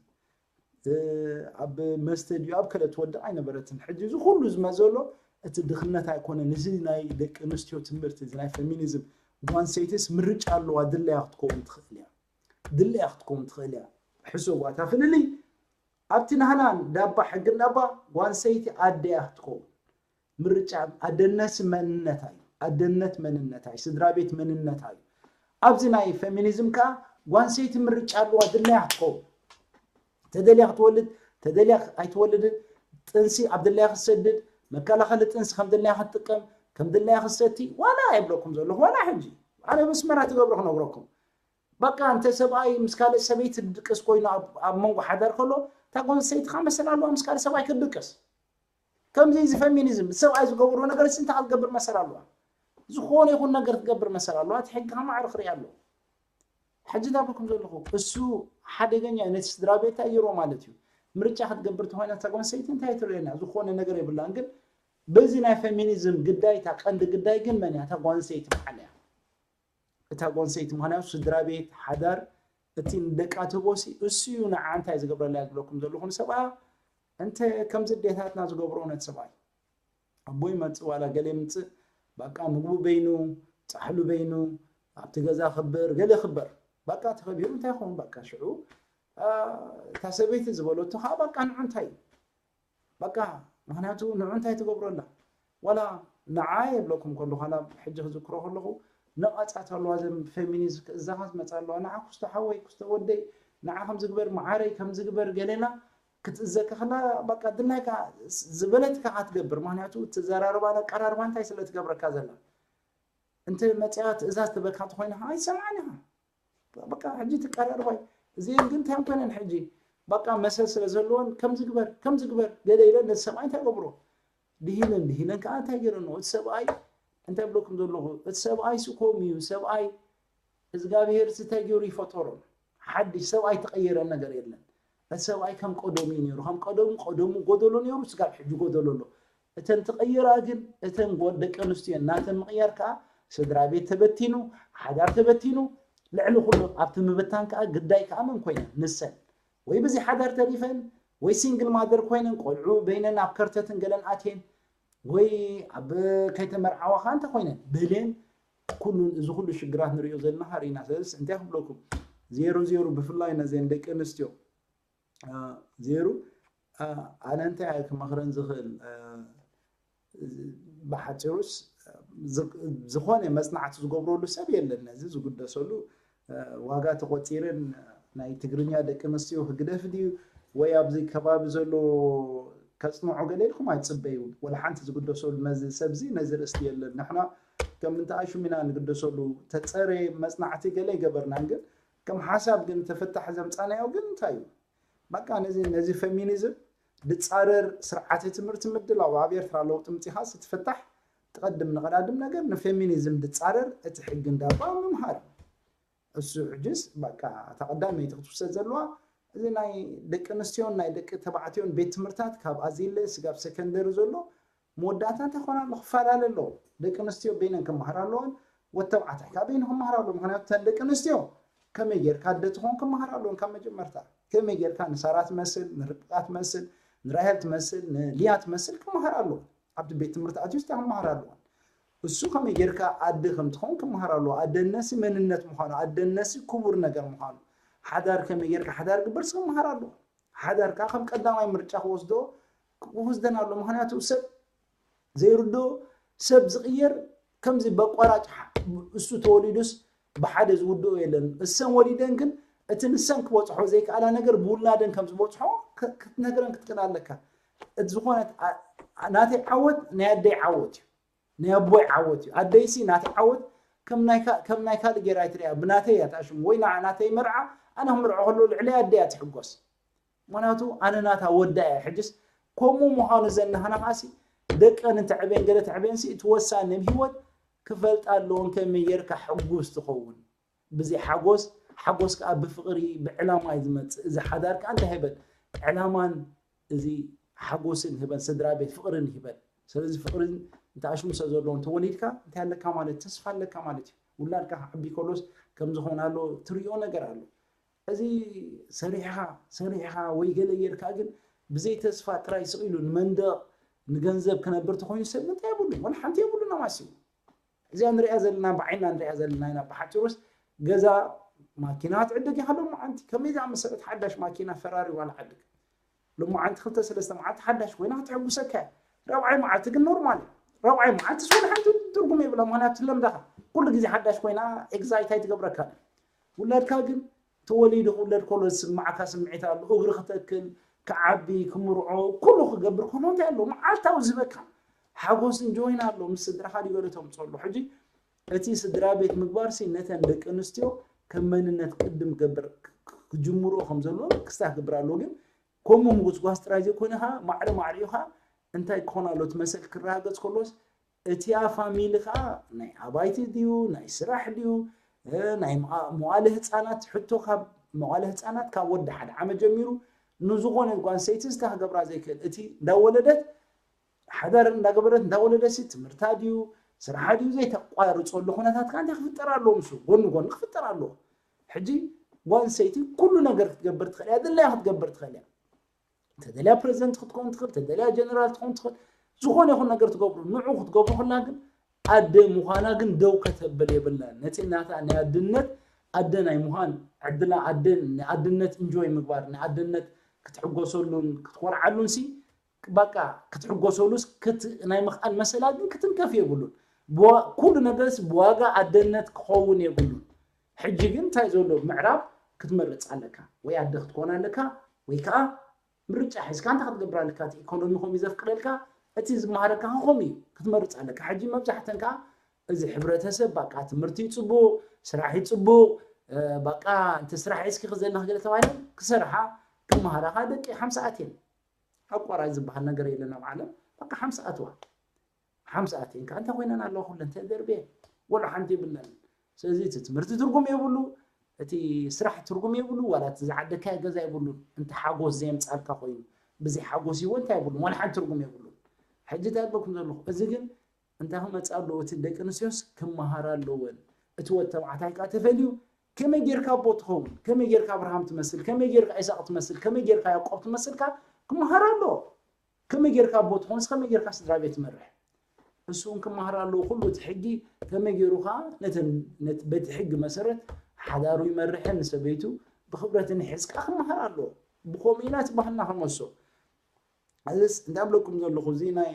ኣብ መስተ ድዩ ኣብ ከለ ትወድቕ ኣይነበረትን። ሕጂ እዚ ኩሉ ዝመዘሎ እቲ ድኽነት ኣይኮነን። እዚ ናይ ደቂ ኣንስትዮ ትምህርቲ እዚ ናይ ፌሚኒዝም ጓንሰይትስ ምርጫ ኣለዋ ድለያ ክትከውን ትኽእል እያ። ድለያ ክትከውን ትኽእል እያ። ሕሰቡ እታ ፍልልይ ኣብቲ ናህና ዳባ ሕጊ እንዳባ ጓንሰይቲ ኣደያ ክትከውን ምርጫ ኣደነሲ መንነታ እዩ። ኣደነት መንነታ እዩ። ስድራ ቤት መንነታ እዩ። ኣብዚ ናይ ፌሚኒዝም ከዓ ጓንሰይቲ ምርጫ ኣለዋ። ድላያ ክትከውን ተደልያ ክትወልድ ተደልያ ኣይትወልድን፣ ጥንሲ ኣብ ድላያ ክትሰድድ፣ መከላኸሊ ጥንሲ ከም ድላያ ክትጥቀም፣ ከም ድላያ ክትሰቲ ዋላ የብለኩም ዘለኹ ዋላ ሕጂ። ኣነ ብስመራ ትገብሮ ክነግረኩም። በቃ እንተ ሰብኣይ ምስ ካልእ ሰበይቲ ድቅስ ኮይኑ ኣብ መንጎ ሓዳር ከሎ፣ እታ ጓል ሰይትኻ መሰል ኣለዋ ምስ ካልእ ሰብኣይ ክትድቅስ። ከምዚ እዚ ፌሚኒዝም ሰብኣይ ዝገብሮ ነገር ሲ እንታይ ክትገብር መሰል ኣለዋ? ዝኾነ ይኹን ነገር ክትገብር መሰል ኣለዋ። እቲ ሕጊ ከማዕረ ክርኢ ኣለዎ። ሕጂ ዳብኩም ዘለኹ እሱ ሓደገኛ ነቲ ስድራ ቤት ኣይሮ ማለት እዩ። ምርጫ ክትገብር ተኾይና እታ ጓል ሰይቲ እንታይ ትርእየና? ዝኾነ ነገር የብላን። ግን በዚ ናይ ፌሚኒዝም ግዳይ እታ ቀንዲ ግዳይ ግን መን እያ? እታ ጓል ሰይቲ በዓል እያ። እታ ጓል ሰይቲ ምኽንያቱ ስድራ ቤት ሓዳር እቲ ንደቃ ትቦሲ እሱ እዩ ንዓ እንታይ ዝገብረላ ዝብለኩም ዘለኹ ንሰብኣ እንተ ከምዚ ኣዴታትና ዝገብሮ ነቲ ሰብኣይ ኣቦ ይመጽእ ዋላ ገለ ይምጽእ በቃ ምግቡ በይኑ ጻሕሉ በይኑ ኣብቲ ገዛ ክበር ገለ ክበር በቃ ተኸቢሩ እንታይ ይኸውን በቃ ሽዑ እታ ሰበይቲ ዝበለቶ ከዓ በቃ ንዑ እንታይ እዩ በቃ ምክንያቱ ንዑ እንታይ ትገብሮ ኣላ ዋላ ንዓ የብለኩም ከለኹ ዋላ ሕጂ ክዝክሮ ከለኹ ነቐጻት ኣለዋ ዘን ፌሚኒስት ክእዘኻ ዝመጻ ኣለዋ ንዓ ኩስቶ ሓወይ ኩስቶ ወደይ ንዓ ከም ዝግበር መዓረይ ከም ዝግበር ገሌና ክትእዘካ ከላ በቃ ድላይካ ዝበለትካ ክትገብር ምክንያቱ ትዘራርባ ኣቀራርባ እንታይ ስለ ትገብረካ ዘላ እንተ መጽያ ትእዛዝ ትበካ ተኮይና ኣይሰምዓን ኢኻ በቃ ሕጂ ትቀራርባይ እዚአን ግን እንታይ ኮይነን ሕጂ በቃ መሰል ስለ ዘለወን ከም ዝግበር ከም ዝግበር ገለ ኢለን ነዚ ሰብኣይ እንታይ ገብሮ ድሂለን ድሂለን ከዓ እንታይ ገይረን እቲ ሰብኣይ እንታይ ብለኩም ዘለኹ እቲ ሰብኣይ ስኮም እዩ ሰብኣይ እግዚኣብሔር እንታይ ገይሩ ይፈጠሮም ሓድሽ ሰብኣይ ተቐየረ ነገር የለን እቲ ሰብኣይ ከም ቀደሙ እዩ ነይሩ ከም ቀደሙ ቀደሙ ጎደሎ ነይሩ ስጋብ ሕጂ ጎደሎ ኣሎ እተን ተቐየራ ግን እተን ደቂ ኣንስትዮ ናተን ምቕያር ከዓ ስድራ ቤት ተበቲኑ ሓዳር ተበቲኑ ልዕሊ ኩሉ ኣብቲ ምብታን ከዓ ግዳይ ከዓ መን ኮይነን ንሰን ወይ ብዚ ሓዳር ተሪፈን ወይ ሲንግል ማደር ኮይነን ቆልዑ በይነን ኣብ ከርተትን ገለን ኣትየን ወይ ኣብ ከይተመርዓዋ ከዓ እንተኮይነን በሌን ኩሉን እዚ ኩሉ ሽግራት ንሪኦ ዘለና ሃሪና ስለዚ እንታይ ክብለኩም ዜሩ ዜሩ ብፍላይ ነዘን ደቂ ኣንስትዮ ዜሩ ኣነ እንታይ ክመኽረን ዝኽእል ብሓፂሩስ ዝኾነ መፅናዕቲ ዝገብረሉ ሰብ የለን ነዚ ዝግደሰሉ ዋጋ ተቆፂረን ናይ ትግርኛ ደቂ ኣንስትዮ ህግደፍ ድዩ ወይ ኣብዚ ከባቢ ዘሎ ከፅንዖ ገለ ኢልኩም ኣይፅበዩ ወላ ሓንቲ ዝግደሰሉ ነዚ ሰብዚ ነዚ ርእስቲ የለን ንሕና ከም ምንታይ ኣሹም ኢና ንግደሰሉ ተፀረ መፅናዕቲ ገለ ይገበርናን ግን ከም ሓሳብ ግን ተፈታሒ ዘምፃናዮ ግን እንታይ እዩ በቃ ነዚ ነዚ ፌሚኒዝም ድፃረር ስርዓተ ትምህርቲ ምድላው ኣብ ኤርትራ ለውጢ ምፂኻ ስትፍታሕ ትቐድም ንቐዳድም ነገር ንፌሚኒዝም ድፃረር እቲ ሕጊ እንዳባ ምምሃር እዩ እሱ ሕጅስ በቃ እታ ቀዳመይቲ ክትውሰድ ዘለዋ እዚ ናይ ደቂ ኣንስትዮን ናይ ደቂ ተባዕትዮን ቤት ትምህርታት ካብ ኣዚለ ስጋብ ሰከንደሪ ዘሎ መወዳእታ እንታይ ኮና ኣሎ ክፈላለ ኣለዎ ደቂ ኣንስትዮ በይነን ክመሃራ ኣለዎን ወተባዕታይ ካብ በይኑ ክመሃራ ኣለዎ ምክንያቱ ተን ደቂ ኣንስትዮ ከመይ ጌርካ ኣደ ትኾን ክመሃራ ኣለዎን ካብ መጀመርታ ከመይ ጌርካ ንሳራ ትመስል ንርብቃ ትመስል ንራሄል ትመስል ንልያ ትመስል ክመሃራ ኣለዎ ኣብቲ ቤት ትምህርቲ ኣትዩ ስታ ክመሃራ ኣለዎን እሱ ከመይ ጌርካ ኣደ ከም ትኸውን ክመሃር ኣለዎ ኣደነሲ መንነት ምዃኑ ኣደነሲ ክቡር ነገር ምዃኑ ሓዳር ከመይ ጌርካ ሓዳር ግበርሲ ክመሃር ኣለዎ ሓዳር ከዓ ከም ቀዳማይ ምርጫ ክወስዶ ክወስደን ኣሎ ምክንያቱ ሰብ ዘይርድኦ ሰብ ዝቕየር ከምዚ በቋራጭ እሱ ተወሊዱስ ብሓደ ዝውድኦ የለን እሰን ወሊደን ግን እቲ ንሰን ክበፅሖ ዘይከኣላ ነገር ብውላደን ከም ዝበፅሖ ክትነግረን ክትክእል ኣለካ እቲ ዝኾነት ናተይ ዓወት ናይ ኣደይ ዓወት እዩ ናይ ኣቦይ ዓወት እዩ ኣደይሲ ናተይ ዓወት ከም ናይ ካልእ ገይራ ኣይትሪያ ብናተይ እያ ትኣሽሙ ወይ ናዓ ናተይ መርዓ ኣነ ክምርዖ ከሎ ልዕለይ ኣደይ እያ ትሕጎስ ምክንያቱ ኣነ ናታ ወዳ እያ ሕጅስ ከምኡ ምዃኑ ዘናህና ከዓሲ ደቀን እንተዕበን ገለ ተዕበንሲ እቲ ወሳኒ ብ ህይወት ክፈልጣ ኣለዎን ከመይ ጌርካ ሕጉስ ትኸውን ብዘይ ሓጎስ ሓጎስ ከዓ ብፍቕሪ ብዕላማ እዩ ዝመፅእ እዚ ሓዳር ከዓ እንታይ ህበን ዕላማን እዚ ሓጎስን ህበን ስድራ ቤት ፍቕርን ይህበን ስለዚ ፍቕርን እንተ ኣሽሙሰ ዘለዎም ተወሊድካ እንታይ ኣለካ ማለት ተስፋ ኣለካ ማለት እዩ ውላድካ ክዓቢ ከሎስ ከም ዝኾን ኣሎ ትሪኦ ነገር ኣሎ እዚ ሰሪሕኻ ሰሪሕኻ ወይ ገለ ጌርካ ግን ብዘይ ተስፋ ጥራይ ስቕ ኢሉ ንመንደቕ ንገንዘብ ክነብር ተኾይኑ ሰብ እንታይ የብሉ ወላ ሓንቲ የብሉ ናማሲ እዚኣ ንሪኣ ዘለና ብዓይና ንሪኣ ዘለና ኢና ብሓፂሩስ ገዛ ማኪና ትዕድግ ኢኻ ሎመዓንቲ ከመይ ዝኣመሰለት ሓዳሽ ማኪና ፈራሪ ዋላ ዓድግ ሎመዓንቲ ክልተ ሰለስተ መዓልቲ ሓዳሽ ኮይና ከተሐጉሰካ እያ ራብዓይ መዓልቲ ግን ኖርማል እዩ። ራብዓይ መዓልቲ ስለ ሓንቲ ትርጉም የብላ፣ ምክንያቱ ለምዳኻ ኩሉ ግዜ ሓዳሽ ኮይና ኤግዛይት ኣይትገብረካ። ውላድካ ግን ተወሊዱ ክውለድ ከሎ ዝስማዓካ ስምዒት ኣሎ፣ እግሪ ክተክል፣ ክዓቢ፣ ክምርዖ፣ ኩሉ ክገብር ከሎ እንታይ ኣሎ፣ መዓልታዊ ዝህበካ ሓጎስ እንጆይን ኣሎ። ምስ ስድራኻ ድዩ ገለ ተምፅኦ ኣሎ። ሕጂ እቲ ስድራ ቤት ምግባር ሲ ነተን ደቂ ኣንስትዮ ከም መንነት ቅድም ገብር ክጅምርኦ ከም ዘለዎ ክስታ ክገብር ኣለዎ። ግን ከምኡ ምጉስጓስ ጥራይ ዘይኮነ ኸዓ ማዕረ ማዕሪኡ ኸዓ እንታይ ክኾን ኣሎ እቲ መሰል ክረጋገፅ ከሎስ እቲኣ ፋሚሊ ኸዓ ናይ ኣባይቲ ድዩ ናይ ስራሕ ድዩ ናይ መዋለ ህፃናት ሕቶ ካብ መዋለ ህፃናት ካብ ወዲ ሓደ ዓመት ጀሚሩ ንዝኾነ ጓንሰይቲ ዝታ ክገብራ ዘይክእል እቲ እንዳወለደት ሓዳር እንዳገበረት እንዳወለደሲ ትምህርታ ድዩ ስርሓ ድዩ ዘይተቋርፀሉ ኩነታት ከዓ እንታይ ክፍጠር ኣለዎ? ምስ ጎኒ ጎኒ ክፍጠር ኣለዎ። ሕጂ ጓል ሰይቲ ኩሉ ነገር ክትገብር ትኽእል እያ፣ ድላያ ክትገብር ትኽእል እያ። ተደልያ ፕሬዚደንት ክትከውን ትኽእል፣ ተደልያ ጀነራል ትኸውን ትኽእል፣ ዝኾነ ይኹን ነገር ትገብሩ ንዑ ክትገብሩ ክላ ግን ኣደ ምዃና ግን ደው ከተብል የብላን። ነቲ ናታ ናይ ኣድነት ኣደ ናይ ምዃን ዕድላ ኣደ ናይ ኣድነት እንጆይ ምግባር ናይ ኣድነት ክትሕጎሰሉን ክትኮርዓሉን ሲ በቃ ክትሕጎሰሉስ ናይ ምኽኣል መሰላ ግን ክትንከፍ የብሉን። ኩሉ ነገርስ ብዋጋ ኣደነት ክኸውን የብሉን። ሕጂ ግን እንታይ ዘሎ ምዕራብ ክትመርፅ ኣለካ፣ ወይ ኣደ ክትኮን ኣለካ ወይ ከዓ ምርጫ ሒዝካ እንታይ ክትገብር ኣለካ፣ እቲ ኢኮኖሚ ከምኡ ዘፍቅደልካ እቲ ዝመሃረካ ከምኡ እዩ ክትመርፅ ኣለካ። ሕጂ መብዛሕተን ከዓ እዚ ሕብረተሰብ በቃ ትምህርቲ እዩ ፅቡቕ፣ ስራሕ እዩ ፅቡቕ፣ በቃ እንተ ስራሕ ሒዝኪ ክዘለኺ ገለ ተባሂለን ክሰርሓ ክመሃራ ከዓ ደቂ ሓምሳ ኣትየን ኣቋራጭ ዝበሃል ነገር የለን ኣብ ዓለም። በቃ ሓምሳ ኣትዋ ሓምሳ ኣትየን ከዓ እንታይ ኮይነን ኣለዋ ኩለን ተደርብየን ወላ ሓንቲ የብለን። ስለዚ እቲ ትምህርቲ ትርጉም የብሉ፣ እቲ ስራሕ ትርጉም የብሉ፣ ዋላ እቲ ዝዓደካዮ ገዛ የብሉን። እንተ ሓጎስ ዘየምፃልካ ኮይኑ ብዘይ ሓጎስ ህይወት እንታይ የብሉን፣ ዋላ ሓንቲ ትርጉም የብሉን። ሕጂ እንታይ በልኩም ዘለኹ እዚ ግን እንታይ ክመፅእ ኣለዎ? እቲ ደቂ ኣንስትዮስ ክመሃራ ኣለወን። እቲ ወዲ ተባዕታይ ከዓ ተፈልዩ ከመይ ጌርካ ኣቦ ትኸውን? ከመይ ጌርካ ኣብርሃም ትመስል? ከመይ ጌርካ ኢሳቅ ትመስል? ከመይ ጌርካ ያዕቆብ ትመስል? ከዓ ክመሃር ኣለዎ። ከመይ ጌርካ ኣቦ ትኾንስ ከመይ ጌርካ ስድራ ቤት ትመርሕ? እሱ እውን ክመሃር ኣለዎ። ኩሉ እቲ ሕጊ ከመይ ገይሩ ከዓ ነተን በቲ ሕጊ መሰረት ሓዳሩ ይመርሕን ንሰበይቱ ብክብረትን ሒዝካ ክመሃር ኣለዎ። ብኸምኡ ኢና እቲ ባህልና ክመሶ። እዚስ እንታይ ብለኩም ዘለኹ እዚ ናይ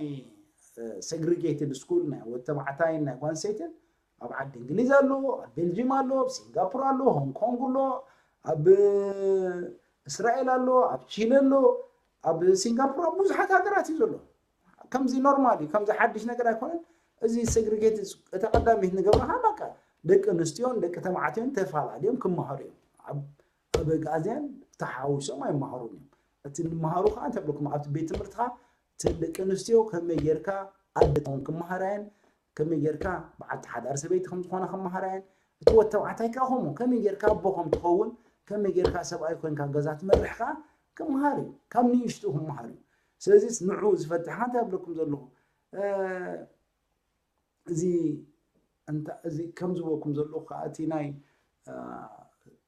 ሰግሪጌትድ ስኩል ናይ ወዲ ተባዕታይን ናይ ጓል ኣንስተይትን ኣብ ዓዲ እንግሊዝ ኣሎ፣ ኣብ ቤልጂም ኣሎ፣ ኣብ ሲንጋፖር ኣሎ፣ ሆንግ ኮንግ ኣሎ፣ ኣብ እስራኤል ኣሎ፣ ኣብ ቺለ ኣሎ፣ ኣብ ሲንጋፖር ኣብ ብዙሓት ሃገራት እዩ ዘሎ። ከምዚ ኖርማል እዩ፣ ከምዚ ሓድሽ ነገር ኣይኮነን። እዚ ሰግሪጌት እታ ቀዳመይቲ ንገብረኻ በቃ ደቂ ኣንስትዮን ደቂ ተባዕትዮን ተፈላለዮም ክመሃሩ እዮም። ኣብ ኣበጋዝያን ተሓዊሶም ኣይመሃሩን እዮም። እቲ ንመሃሩ ከዓ እንታይ ብለኩም ኣብቲ ቤት ትምህርትኻ እተን ደቂ ኣንስትዮ ከመይ ጌርካ ኣደ ትኸውን ክመሃራ እየን፣ ከመይ ጌርካ በዓልቲ ሓዳር ሰበይቲ ከም ዝኾና ክመሃራ እየን። እቲ ወዲ ተባዕታይ ከዓ ከምኡ ከመይ ጌርካ ኣቦ ከም ትኸውን፣ ከመይ ጌርካ ሰብኣይ ኮይንካ ገዛ ትመርሕ ከዓ ክመሃር እዩ። ካብ ንእሽቱ ክመሃር እዩ። ስለዚ ንዑ ዝፈትሕ ከዓ እንታይ ኣብለኩም ዘለኹ እዚ እንታ እዚ ከም ዝበኩም ዘለኹ ከዓ እቲ ናይ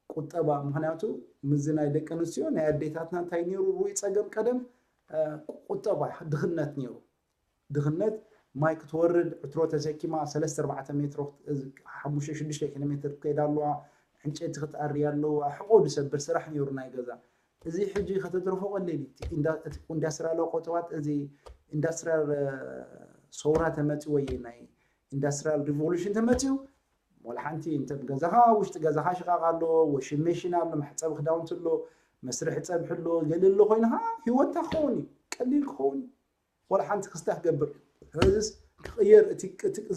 ቁጠባ ምክንያቱ ምዚ ናይ ደቂ ኣንስትዮ ናይ ኣዴታትና እንታይ ነይሩ ሩይ ፀገም ቀደም ቁጠባ ድኽነት ነይሩ። ድኽነት ማይ ክትወርድ ዕትሮ ተሰኪማ ሰለስተ ኣርባዕተ ሜትሮ ሓሙሽተ ሽዱሽተ ኪሎ ሜትር ክትከይድ ኣለዋ። ዕንጨይቲ ክትኣሪ ኣለዋ። ሕቆ ዝሰብር ስራሕ ነይሩ ናይ ገዛ። እዚ ሕጂ ከተትርፎ ቀሊል እዩ። ኢንዳስትሪያላዊ ቆጠባት እዚ ኢንዳስትሪያል ሰውራ ተመፅኡ ወይ ናይ ኢንዳስትሪያል ሪቮሉሽን ተመፅኡ ወላ ሓንቲ እንተ ገዛኻ ውሽጢ ገዛኻ ሽቃቕ ኣሎ፣ ወሽን ሜሽን ኣሎ፣ መሕፀቢ ክዳውንቲ ኣሎ፣ መስርሒ ፀብሒ ኣሎ፣ ገለ ኣሎ ኮይንኻ ህይወትካ ክኸውን እዩ ቀሊል ክኸውን እዩ። ወላ ሓንቲ ክስታ ክገብር እዩ። ስለዚስ ክቕየር እቲ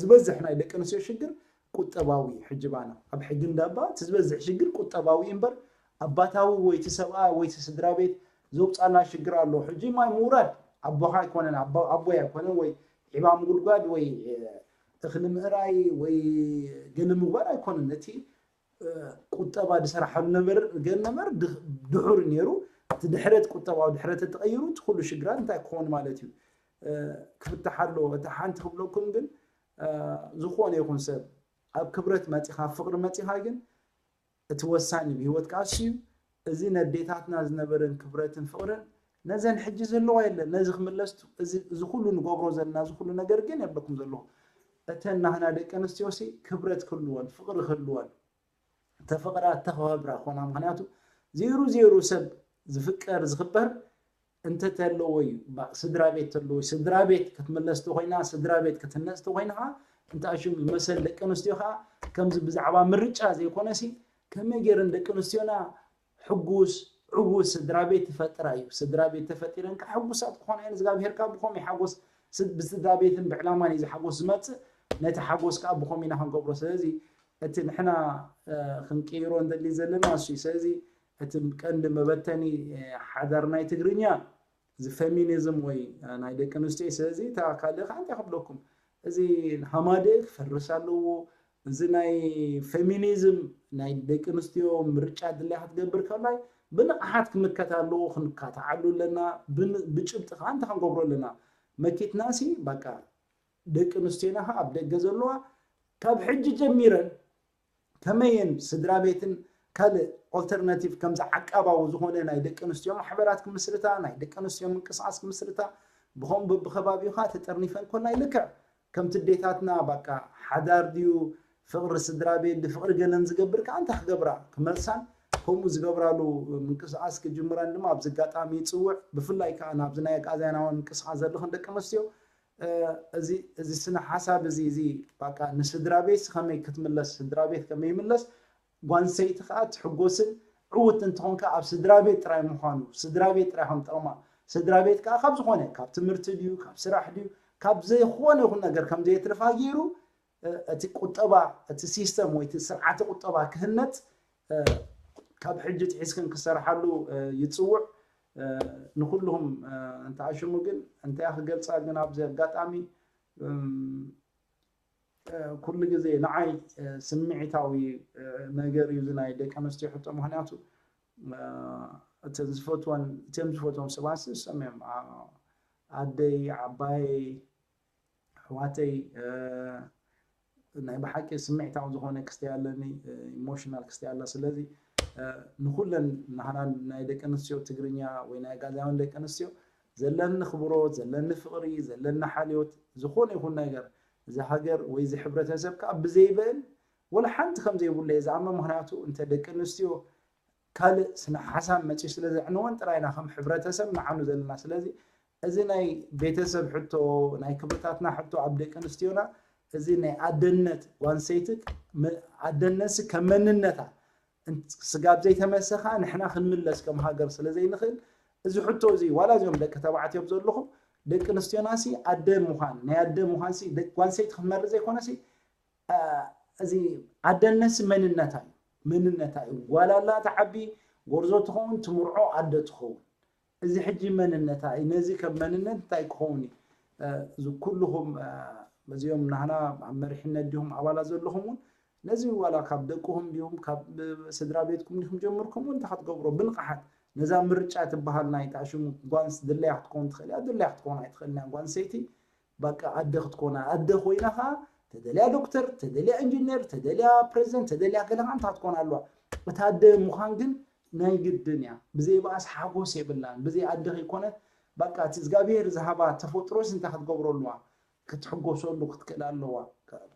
ዝበዝሕ ናይ ደቂ ኣንስትዮ ሽግር ቁጠባዊ እዩ። ሕጂ ባና ኣብ ሕጊ እንዳባ እቲ ዝበዝሕ ሽግር ቁጠባዊ እዩ እምበር ኣባታዊ ወይ እቲ ሰብኣይ ወይ እቲ ስድራ ቤት ዘውፃና ሽግር ኣሎ። ሕጂ ማይ ምውራድ ኣቦኻ ኣይኮነን ኣቦይ ኣይኮነን ወይ ዒባ ምጉድጓድ ወይ እኽሊ ምእራይ ወይ ገለ ምግባር ኣይኮነን። እቲ ቁጠባ ዝሰራሓሉ ነበር ገል ነበር ድሑር ነይሩ። እቲ ድሕረት ቁጠባዊ ድሕረት ተተቐይሩ እቲ ኩሉ ሽግራት እንታይ ክኾን ማለት እዩ? ክፍታሕ ኣለዎ። እቲ ሓንቲ ክብለኩም ግን ዝኾነ ይኹን ሰብ ኣብ ክብረት መፂኻ ኣብ ፍቕሪ መፂኻ ግን እቲ ወሳኒ ብህይወትካ እሱ እዩ። እዚ ነዴታትና ዝነበረን ክብረትን ፍቕርን ነዘን ሕጂ ዘለዋ የለን። ነዚ ክምለስ እዚ ኩሉ ንገብሮ ዘለና እዚ ኩሉ ነገር ግን የብለኩም ዘለኹ እተን ናህና ደቂ ኣንስትዮ ሲ ክብረት ክህልወን ፍቕሪ ክህልወን ተፈቕራ ተኸባብራ ኮና። ምክንያቱ ዜሩ ዜሩ ሰብ ዝፍቀር ዝኽበር እንተተለዎ እዩ፣ ስድራ ቤት ተለዎ፣ ስድራ ቤት ክትምለስ ተኮይና፣ ስድራ ቤት ክትህነፅ ተኮይና ከዓ፣ እንተ ኣሽሙ መሰል ደቂ ኣንስትዮ ከዓ ከምዚ ብዛዕባ ምርጫ ዘይኮነሲ፣ ከመይ ገይረን ደቂ ኣንስትዮና ሕጉስ ዕዉት ስድራ ቤት ይፈጥራ እዩ። ስድራ ቤት ተፈጢረን ከዓ ሕጉሳት ክኾና እየን። እግዚኣብሄር ከዓ ብኸም ይሓጎስ፣ ብስድራ ቤትን ብዕላማን እዩ ዝሓጎስ ዝመፅእ። ነቲ ሓጎስ ከዓ ብኸም ኢና ክንገብሮ። ስለዚ እቲ ንሕና ክንቅይሮ እንደሊ ዘለና እሱ እዩ። ስለዚ እቲ ቀንዲ መበተኒ ሓዳር ናይ ትግርኛ እዚ ፌሚኒዝም ወይ ናይ ደቂ ኣንስትዮ። ስለዚ እታ ካልእ ከዓ እንታይ ክብለኩም፣ እዚ ሃማደ ክፈርስ ኣለዎ። እዚ ናይ ፌሚኒዝም ናይ ደቂ ኣንስትዮ ምርጫ ድላይ ክትገብር ከላይ ብንቕሓት ክምከት ኣለዎ። ክንካትዓሉ ኣለና። ብጭብጢ ከዓ እንታይ ክንገብሮ ኣለና? መኪትና ሲ በቃ ደቂ ኣንስትዮና ከዓ ኣብ ደገ ዘለዋ ካብ ሕጂ ጀሚረን ከመየን ስድራ ቤትን ካልእ ኦልተርናቲቭ ከምዚ ዓቃባዊ ዝኾነ ናይ ደቂ ኣንስትዮ ማሕበራት ክምስርታ፣ ናይ ደቂ ኣንስትዮ ምንቅስቃስ ክምስርታ፣ ብኸምኡ በብኸባቢኻ ተጠርኒፈን ኮና ይልክዕ ከምቲ ዴታትና በቃ ሓዳር ድዩ ፍቕሪ ስድራ ቤት ድፍቕሪ ገለን ዝገብር ከዓ እንታይ ክገብራ ክመልሳን ከምኡ ዝገብራሉ ምንቅስቃስ ክጅምረን ድማ ኣብዚ ኣጋጣሚ ይፅውዕ። ብፍላይ ከዓ ናብዚ ናይ ኣግኣዝያናዊ ምንቅስቃስ ዘለኽን ደቂ ኣንስትዮ እዚ ስነ ሓሳብ እዚ እዚ በቃ ንስድራ ቤት ከመይ ክትምለስ ስድራ ቤት ከመይ ይምለስ ጓንሰይቲ ከዓ ትሕጎስን ዕውት እንትኾንካ ኣብ ስድራ ቤት ጥራይ ምዃኑ ስድራ ቤት ጥራይ ከም ጠቕማ ስድራ ቤት ከዓ ካብ ዝኾነ ካብ ትምህርቲ ድዩ ካብ ስራሕ ድዩ ካብ ዘይኾነ ይኹን ነገር ከም ዘየትርፋ ገይሩ እቲ ቁጠባ እቲ ሲስተም ወይ እቲ ስርዓተ ቁጠባ ክህነፅ ካብ ሕጂ ትሒዝክን ክሰርሓሉ ይፅውዕ። ንኩልኹም እንተኣሽሙ ግን እንታይ ክገልፃ ግን ኣብዚ ኣጋጣሚ ኩሉ ግዜ ንዓይ ስምዒታዊ ነገር እዩ ናይ ደቂ ኣንስትዮ ሕቶ። ምክንያቱ እተን ዝፈትወን እቶም ዝፈትዎም ሰባት ዝሰምዮም ኣደይ ዓባየይ ኣሕዋተይ ናይ ብሓቂ ስምዒታዊ ዝኾነ ክስተያ ኣለኒ ኢሞሽናል ክስተያ ኣላ። ስለዚ ንኩለን ናህና ናይ ደቂ ኣንስትዮ ትግርኛ ወይ ናይ ኣጋዛውያን ደቂ ኣንስትዮ ዘለኒ ክብሮት ዘለኒ ፍቕሪ ዘለኒ ሓልዮት ዝኾነ ይኹን ነገር እዚ ሃገር ወይ እዚ ሕብረተሰብ ከዓ ብዘይበእል ወላ ሓንቲ ከም ዘይብሉ እየ ዝኣምን። ምክንያቱ እንተ ደቂ ኣንስትዮ ካልእ ስነ ሓሳብ መፅዩ ስለ ዘዕንወን ጥራይና ከም ሕብረተሰብ ንዓኑ ዘለና። ስለዚ እዚ ናይ ቤተሰብ ሕቶ ናይ ክብርታትና ሕቶ ኣብ ደቂ ኣንስትዮና እዚ ናይ ኣደነት ጓንሰይቲ ኣደነትሲ ከም መንነታ ስጋብ ዘይተመሰኻ ንሕና ክንምለስ ከም ሃገር ስለ ዘይንኽእል እዚ ሕቶ እዚ ዋላ እዚኦም ደቂ ተባዕትዮም ዘለኹም ደቂ ኣንስትዮና ሲ ኣደ ምዃን ናይ ኣደ ምዃን ሲ ጓንሰይቲ ክትመርእ ዘይኮነ ሲ እዚ ኣደነትሲ መንነታ እዩ መንነታ እዩ። ጓል ኣላ ትዓቢ ጎርዞ ትኸውን ትምርዖ ኣደ ትኸውን። እዚ ሕጂ መንነታ እዩ። ነዚ ከም መንነት እንታይ ክኸውን እዩ? እዚ ኩልኹም እዚኦም ናህና ኣብ መሪሕነት ዲኹም ኣባላት ዘለኹም እውን ነዚ ዋላ ካብ ደቅኹም ዲኹም ካብ ስድራ ቤትኩም ዲኹም ጀምርኩም እውን እንታይ ክትገብሮ ብንቕሓት ነዛ ምርጫ ትበሃል ናይ ታሽሙ ጓንስ ድለያ ክትከውን ትኽእል እያ ድለያ ክትከውን ኣይትኽእል እያ ጓንሰይቲ በቃ ኣደ ክትኮና ኣደ ኮይና ከዓ ተደልያ ዶክተር ተደልያ ኢንጂነር ተደልያ ፕሬዚደንት ተደልያ ገለ ከዓ እንታይ ክትኮን ኣለዋ እታ ኣደ ምዃን ግን ናይ ግድን እያ ብዘይ በኣስ ሓጎስ የብላን ብዘይ ኣደ ከይኮነት በቃ እቲ እግዚኣብሔር ዝሃባ ተፈጥሮስ እንታይ ክትገብሮ ኣለዋ ክትሕጎሰሉ ክትክእል ኣለዋ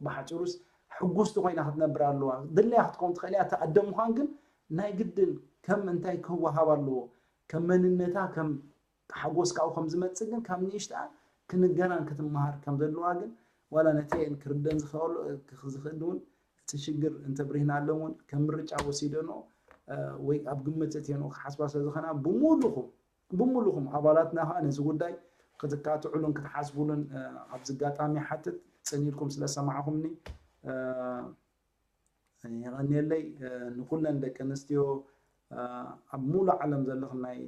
ብሓፂሩስ ሕጉስቲ ኮይና ክትነብር ኣለዋ ድለያ ክትኮን ትኽእል እያ እታ ኣደ ምዃን ግን ናይ ግድን ከም እንታይ ክወሃብ ኣለዎ ከም መንነታ ከም ሓጎስ ካብኡ ከም ዝመፅእ ግን ካብ ንእሽትኣ ክንገራን ክትመሃር ከም ዘለዋ ግን ዋላ ነተን ክርደን ዝኽእል እውን እቲ ሽግር እንተብሪህናሎም እውን ከም ምርጫ ወሲደንኦ ወይ ኣብ ግምት እትየንኦ ክሓስባ ስለ ዝኾና ብምሉኹም ብምሉኹም ኣባላትና ከዓ ነዚ ጉዳይ ክትካትዕሉን ክትሓስቡሉን ኣብዚ ኣጋጣሚ ሓትት ፅን ኢልኩም ስለ ሰማዕኹምኒ የቐንየለይ ንኩለን ደቂ ኣንስትዮ ኣብ ሙሉእ ዓለም ዘለኽን ናይ